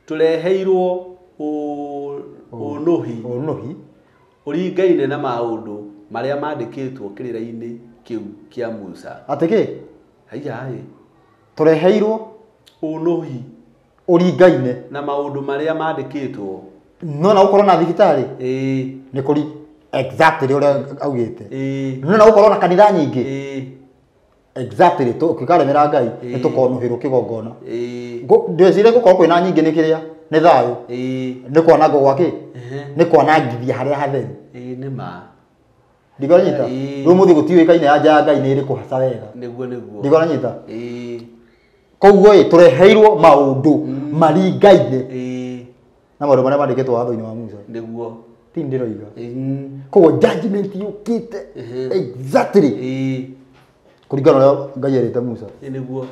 tũreheirwo ũnũhi. Ũnũhi. Ũringaine na maũndũ marĩa mandĩkĩtwo kĩrĩra-inĩ kĩu kĩa Musa. Atĩ kĩ? Haiya ĩ. Tũreheirwo ũnũhi ũringaine na maũndũ marĩa mandĩkĩtwo. No na ũkorwo na thibitarĩ? Ĩĩ. Nĩ kũri exactly ũrĩa augĩte. Ĩĩ. No na ũkorwo na kanitha nyingĩ? Ĩĩ. Exactly tũkĩkaremera Ngai nĩ tũkonũhĩrwo kĩgongona. Ĩĩ. Ndĩreciria gũkorwo kwĩna nyingĩ nĩ kĩrĩa? Nĩ thayũ. Ĩĩ. Nĩ kwanangwo gwa kĩ? Nĩ kwanangithia harĩa hatheru. Ĩĩ nĩ ma. Ndigoranyita. Rĩu mũthĩ gũtiũĩkaine anja ya Ngai nĩ ĩrĩkũ hasa wega. Nĩguo nĩguo. Ndigoranyita. Ĩĩ. Koguo ĩ tũreheirwo maũndũ maringaine Ĩĩ. na maũndũ marĩa mandĩkĩtwo watho-inĩ wa Musa. Nĩguo. Ti ndĩroiga. Koguo judgment yũkĩte exactly Ĩĩ. kũringana na ũrĩa Ngai erĩte Musa. Ĩĩ nĩguo.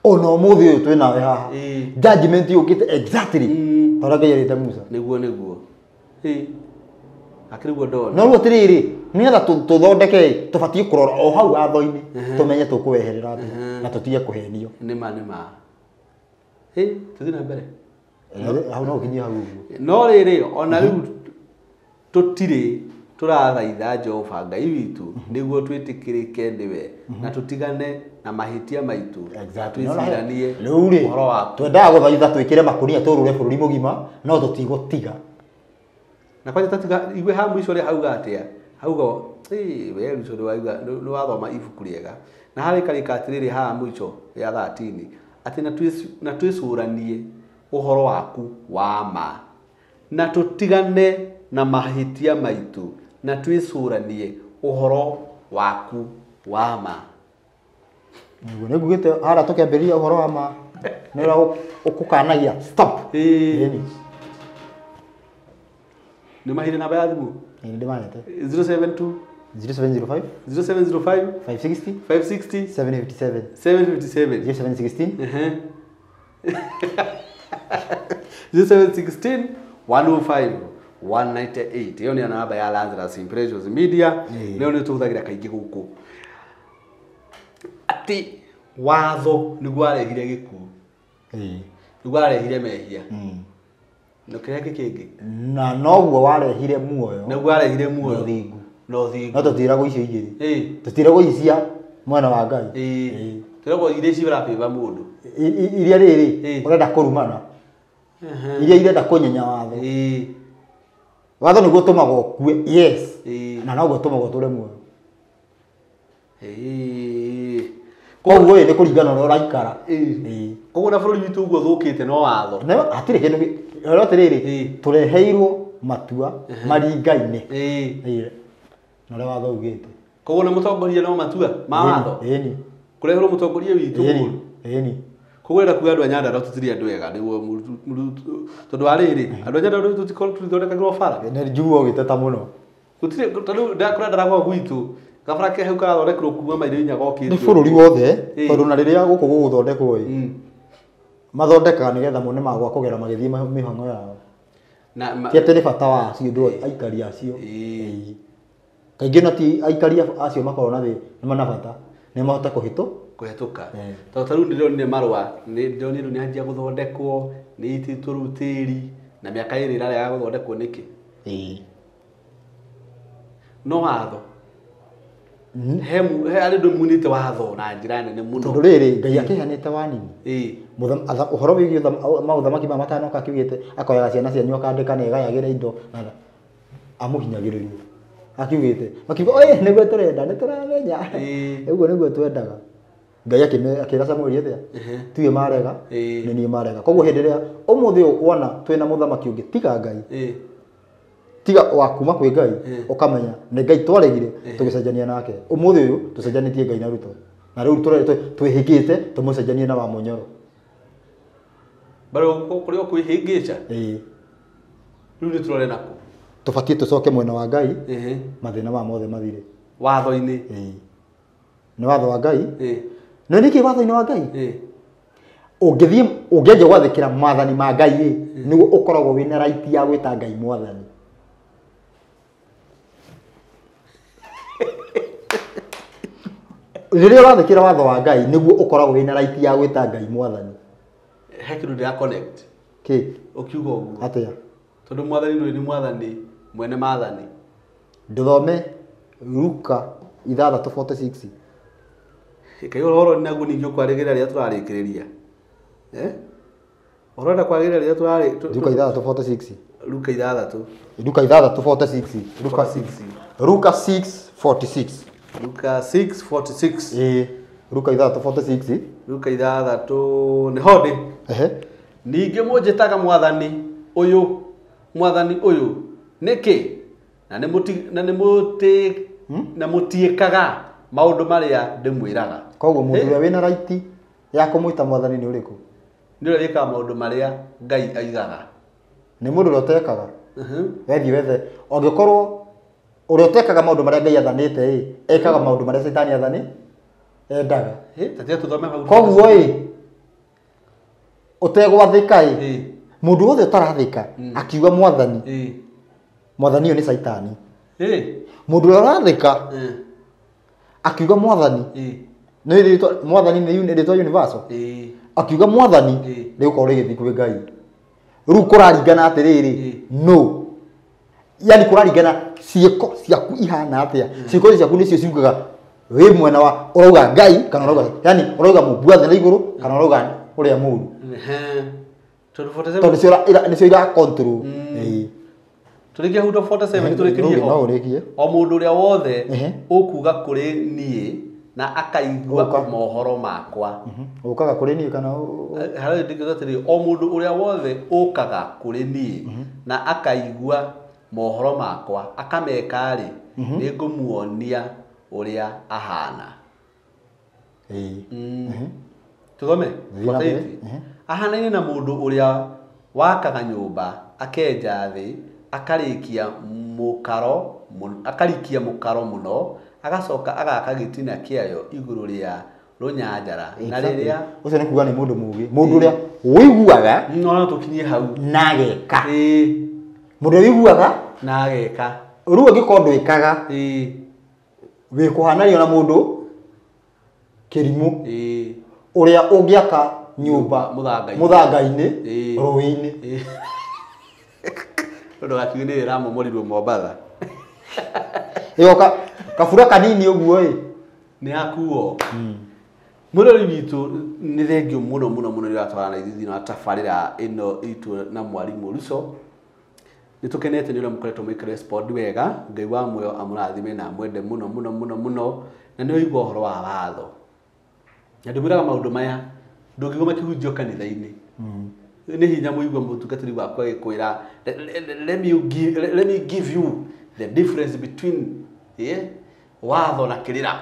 Ona ũmũthĩ ũyũ twĩ nawe haha judgment yũkĩte exactly ta ũrĩa Ngai erĩte Musa. Nĩguo nĩguo. Akĩrĩguo ndona. No rĩu atĩrĩrĩ, nĩgetha tũthondeke tũbatiĩ kũrora o hau watho-inĩ tũmenye tũkũweherera atĩa na tũtige kũhenio. Nĩma nĩma. Tũthiĩ na mbere. Hau no ũkinyie hau ũguo. No rĩrĩ ona rĩu tũtirĩ tũrathaitha Jehova Ngai witũ nĩguo twĩtĩkĩrĩke nĩwe na tũtigane na mahĩtia maitũ. Twĩciranie ũhoro waku. Twendaga gũthaitha twĩkĩre makũnia tũrũre bũrũri mũgima no tũtigũtiga. Na kwanja tatiga igwe ha mũico rĩ hauga atĩa? Hauga we Ruto nĩ wathoma ibuku rĩega. Na harĩ karĩka atĩrĩrĩ haha mũico ya 13 atĩ na twĩcũranie ũhoro waku wa ma na tũtigane na mahĩtia maitũ na twĩcũranie ũhoro waku wa ma. Nĩguo nĩngugĩte harĩa tũkĩambĩrĩria ũhoro wa ma nĩ ũrĩa ũkũkanagia stop. Nĩ mahire namba ya thimũ? Nĩ ndĩmahete. 072 0705 0705 560 560 757 757 0716 0716 105 198. Iyo nĩ namba ya Lazarus Impressions Media. Nĩyo nĩ tũhũthagĩra kaingĩ gũkũ. Atĩ watho nĩguo warehire gĩkuũ. Nĩguo warehire mehia. Na kĩrĩa kĩngĩ na noguo warehire muoyo. Nĩguo warehire muoyo. Na ũthingu. Na ũthingu. No tũtiragwo icio igĩrĩ. Tũtiragwo ici cia mwena wa Ngai. Tũragwo iria cirabĩba mũndũ. Iria rĩrĩ ũrenda kũrumana. Iria irenda kũnyenya watho. Watho nĩguo ũtũmaga ũkue. Yes. Na noguo ũtũmaga ũtũre muoyo. Koguo ĩ nĩ kũringana ũrĩa ũraikara. Koguo na bũrũri witũ ũguo ũthũkĩte no watho. No hatirĩ kĩndũ rora atĩrĩrĩ tũreheirwo matua maringaine. Na ũrĩa watho ugĩte. Koguo na mũtongoria no matua ma watho. Kũreherwo mũtongoria witũ mũũru. Koguo ĩrenda kuga andũ a Nyandarua tũtirĩ andũ ega nĩguo tondũ wa rĩrĩ andũ a Nyandarua tũtithondekagĩrwo bara. Nĩ njiguo ũgĩteta mũno. Gũtirĩ tondũ ndakũrenda gwitũ gabara ke hau karathondekerwo kuma mairo inya gokĩte. Nĩ bũrũri wothe tondũ na rĩrĩa gũkũ gũgũthondekwo ĩ mathondekaga nĩgetha mone magwa kũgera magĩthiĩ mĩhang'o yao. Ti atĩ nĩ bata wa acio andũ aikari acio. Kaingĩ na ti aikari acio makoragwo na thĩ nĩ mana bata nĩ mahote kũhĩtũka. Tondũ ta rĩu ndĩronire marũa ndĩronire rĩu nĩanjia gũthondekwo nĩ itĩtwo rĩu tĩri na mĩaka ĩrĩ ĩrarega gũthondekwo nĩkĩ? No watho. He arĩ andũ munĩte watho na njĩra nene mũno. Tondũ rĩrĩ Ngai akĩheanĩte wanini. Ũhoro wĩgiĩ maũthamaki maya matanoka akiugĩte akoyaga ciana cianyu akandĩka na ĩgayagĩra indo na amũhinyagĩrĩria. Akiugĩte makiuga ĩ nĩguo tũrenda nĩ tũramenya. Ũguo nĩguo twendaga. Ngai akĩra Samueli atĩa? Tiwe marega nĩ niĩ marega. Koguo hĩndĩ ĩrĩa ũmũthĩ ũyũ wona twĩna mũthamaki ũngĩ tiga Ngai. Tiga wa kuma kwĩ Ngai ũkamenya nĩ Ngai twaregire tũgĩcenjania nake. Ũmũthĩ ũyũ tũcenjanĩtie Ngai na Ruto. Na rĩu twĩhĩngĩte tũmũcenjanie na Wamunyoro. Bado kũrĩ o kwĩhĩngĩca? Rĩu nĩ tũrore nakũ? Tũbatiĩ tũcoke mwena wa Ngai mathĩna maya mothe mathire. Watho-inĩ? Nĩ watho wa Ngai. No nĩkĩ watho-inĩ wa Ngai? Ũngĩthiĩ ũngĩanjia gwathĩkĩra maathani ma Ngai ĩ nĩguo ũkoragwo wĩna right ya gwĩta Ngai mwathani. Rĩrĩa ũrathĩkĩra watho wa Ngai nĩguo ũkoragwo wĩna right ya gwĩta Ngai mwathani. He kĩndũ ndĩra connect. Kĩ? Ũkiuga ũguo. Atĩa? Tondũ mwathani ndũrĩ nĩ mwathani mwene maathani. Ndũthome Luka 6:46. Kaĩ ũhoro naguo ningĩ ũkwarĩgĩrĩra rĩrĩa tũrarĩkĩrĩria. Ũrenda kwarĩgĩrĩra rĩrĩa tũrarĩ Luka 6:46. Luka 6. Luka 6:46. Luka 6. Luka 6:46. Luka 6:46. Luka 6:46. Luka 6 nĩ ho ndĩ. Ningĩ mũnjĩtaga mwathani ũyũ mwathani ũyũ nĩkĩ? Na na mũtiĩkaga maũndũ marĩa ndĩmwĩraga. Koguo mũndũ ũrĩa wĩna right ya kũmwĩta mwathani nĩ ũrĩkũ? Nĩ ũrĩa wĩkaga maũndũ marĩa Ngai aigaga. Nĩ mũndũ ũrĩa ũtekaga. Wethiĩ wethe ũngĩkorwo ũrĩa ũtekaga maũndũ marĩa Ngai athanĩte ĩ ekaga maũndũ marĩa Caitani athani endaga. Tatia tũthome hau. Koguo ĩ Ũtegwathĩka ĩ mũndũ wothe ũtarathĩka akiuga mwathani mwathani ũyũ nĩ caitani. Mũndũ ũrĩa ũrathĩka akiuga mwathani nĩ rĩtwa mwathani nĩ rĩtwa universal akiuga mwathani rĩgũkorwo rĩgĩthiĩ kwĩ Ngai. Rĩu kũraringana atĩrĩrĩ no yani kũraringana ciĩko ciaku ihana atĩa. Ciĩko ciaku nĩcio ciugaga wĩ mwena wa ũrauga Ngai kana ũrauga yani ũrauga mũmbua thĩ na igũrũ kana ũrauga ũrĩa mũũru. Tondũ 47 nĩcio ira control. Tũrĩkie hau 47 tũrĩkĩrie ho. O mũndũ ũrĩa wothe ũkuga kũrĩ niĩ na akaigua mohoro makwa. Ũkaga kũrĩ niĩ kana harĩa ndingĩuga atĩrĩrĩ o mũndũ ũrĩa wothe ũkaga kũrĩ niĩ na akaigua mohoro makwa akameka rĩ nĩngũmuonia ũrĩa ahana. Tũthome ahanaine na mũndũ ũrĩa wakaga nyũmba akenja thĩ akarikia mũkaro mũno agacoka agaka gĩtina kĩayo igũrũ rĩa rũnyanjara na rĩrĩa ũcio nĩ kuga nĩ mũndũ mũũgĩ mũndũ ũrĩa ũiguaga no tũkinyie hau na ageka. Mũndũ ũrĩa ũiguaga na ageka rĩu angĩkorwo ndwĩkaga wĩkũhanario na mũndũ kĩrimũ ũrĩa ũngĩaka nyũmba mũthanga-inĩ rũĩ-inĩ. Tondũ gakiuge nĩ ĩramomorirwo Mombatha. Ĩgoka kabura kanini ũguo ĩ nĩ yakuo. Mũrori witũ nĩ thengio mũno mũno mũno rĩrĩa twatwarana ithuĩ thĩinĩ wa tabarĩra ĩno itũ na mwarimũ Ruco. Nĩ tũkenete nĩ ũrĩa mũkoretwo mũkĩrespond wega. Ngai wa muoyo amũrathime na amwende mũno mũno mũno mũno na nĩ ũigua ũhoro wa watho. Na ndĩmwĩraga maũndũ maya ndũngĩigua makĩhunjio kanitha-inĩ. Nĩ hinya mũigua mũtungatĩri wakwa agĩkwĩra let me give you the difference between watho na kĩrĩra.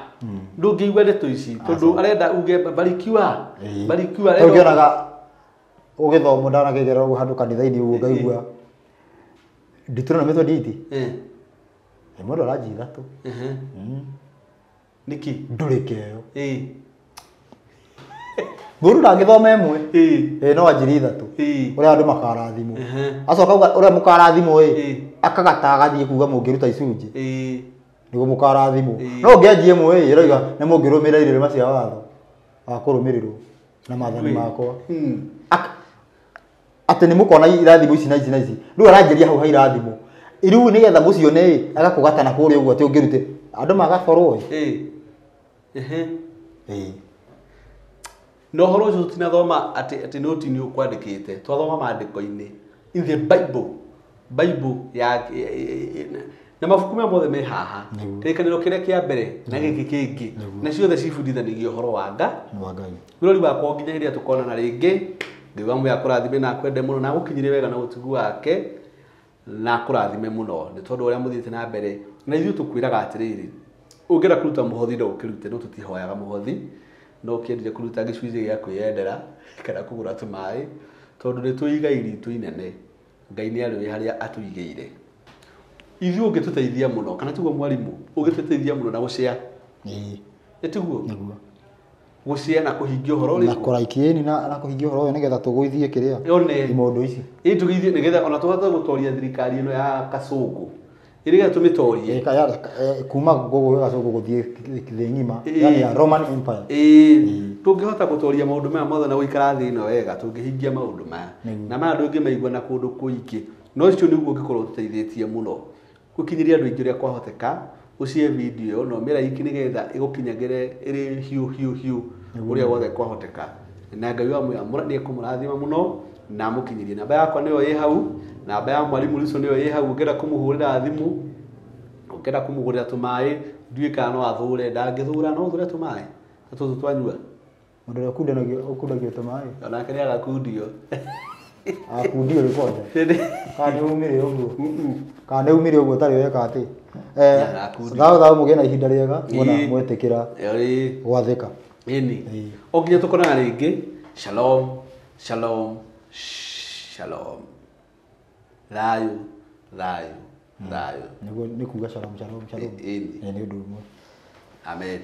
Ndũngĩigua ndeto ici tondũ arenda uge barikiwa barikiwa. Ũngĩonaga ũgĩthomwo ndanakĩgerera ũguo handũ kanitha-inĩ ũguo ngaigua Deuteronomy 28 mũndũ aranjia ithatũ. Nĩkĩ ndũrĩke ĩyo mũndũ ndangĩthoma ĩmwe no anjirie ithatũ ũrĩa andũ makarathimwo. Acoka auga ũrĩa mũkarathimwo ĩ akagata agathiĩ kuga mũngĩruta icunjĩ nĩguo mũkarathimwo. No ũngĩanjia ĩmwe ĩ ĩroiga nĩ mũngĩrũmĩrĩra irĩma cia watho wa kũrũmĩrĩrwo na maathani makwa atĩ nĩ mũkona irathimo ici na ici na ici. Rĩu aranjĩria hau ha irathimo rĩu nĩgetha mũcione ĩ agakũgata na kũrĩa ũguo atĩ ũngĩrute andũ magaborwo ĩ. No ũhoro ũcio tũtinathoma atĩ noti nĩ ũkwandĩkĩte twathoma maandĩko-inĩ in the Bible Bible ya na mabuku maya mothe me haha kĩrĩkanĩro kĩrĩa kĩa mbere na gĩkĩ kĩngĩ na ciothe cibundithanagia ũhoro wa Ngai. Mũrori wakwa nginya hĩndĩ ĩrĩa tũkonana rĩngĩ Ngai wa muoyo akũrathime na akwende mũno na agũkinyĩrie wega na ũtugu wake na akũrathime mũno nĩ tondũ ũrĩa mũthiĩte na mbere na ithuĩ tũkwĩraga atĩrĩrĩ ũngĩenda kũruta mũhothi no ũkĩrute no tũtihoyaga mũhothi no ũkĩendire kũruta gĩcunjĩ gĩa kwĩyendera kana kũgũra tũmaĩ tondũ nĩ tũĩ igai ritũ inene. Ngai nĩ arĩũĩ harĩa atũigĩire. Ithuĩ ũngĩtũteithia mũno kana tiguo mwarimũ ũngĩtũteithia mũno na gũshare nĩ tiguo gũshare na kũhingia ũhoro ũrĩkũ na kũraikieni na kũhingia ũhoro ũyũ nĩgetha tũgũithie kĩrĩa one imondo ici ĩ tũgũithie nĩgetha ona tũhote gũtoria thirikari ĩno ya Kasũngũ ĩrĩa tũmĩtorie kuma gũgũ Kasũngũ gũthiĩ thĩ ng'ima yani ya Roman Empire. Tũngĩhota gũtoria maũndũ maya mothe na gũikara thĩ ĩno wega tũngĩhingia maũndũ maya na maya ndũngĩmaigua na kũndũ kũingĩ no ũcio nĩguo ũngĩkorwo ũtũteithĩtie mũno gũkinyĩria andũ aingĩ ũrĩa kwahoteka ũcie video ĩyo na ũmĩraiki nĩgetha ĩgũkinyagĩre ĩrĩ hiũ hiũ hiũ ũrĩa wothe kwahoteka na Ngai wa muoyo nĩ ekũmũrathima mũno na amũkinyĩrie. Namba yakwa nĩyo ĩ hau, namba ya mwarimũ Ruco nĩyo ĩ hau ũngĩenda kũmũhũrĩra thimũ ũngĩenda kũmũgũrĩra tũmaĩ ndiũĩ kana no athũre ndangĩthũra no ũthũre tũmaĩ na tũtũ twanyua mũndũ ũrĩa ũkundagio tũmaĩ onake nĩ agakundio akundio rĩ kwanja kana nĩ umire ũguo kana nĩ umire ũguo ũtarĩ weka atĩ thao thao mũgĩe na ihinda rĩega muona mwetĩkĩra gwathĩka ĩni o nginya tũkonana rĩngĩ. Shalom shalom shalom. Thayũ thayũ thayũ nĩguo nĩ kuga shalom shalom shalom nĩ ũndũ ũmwe. Amen.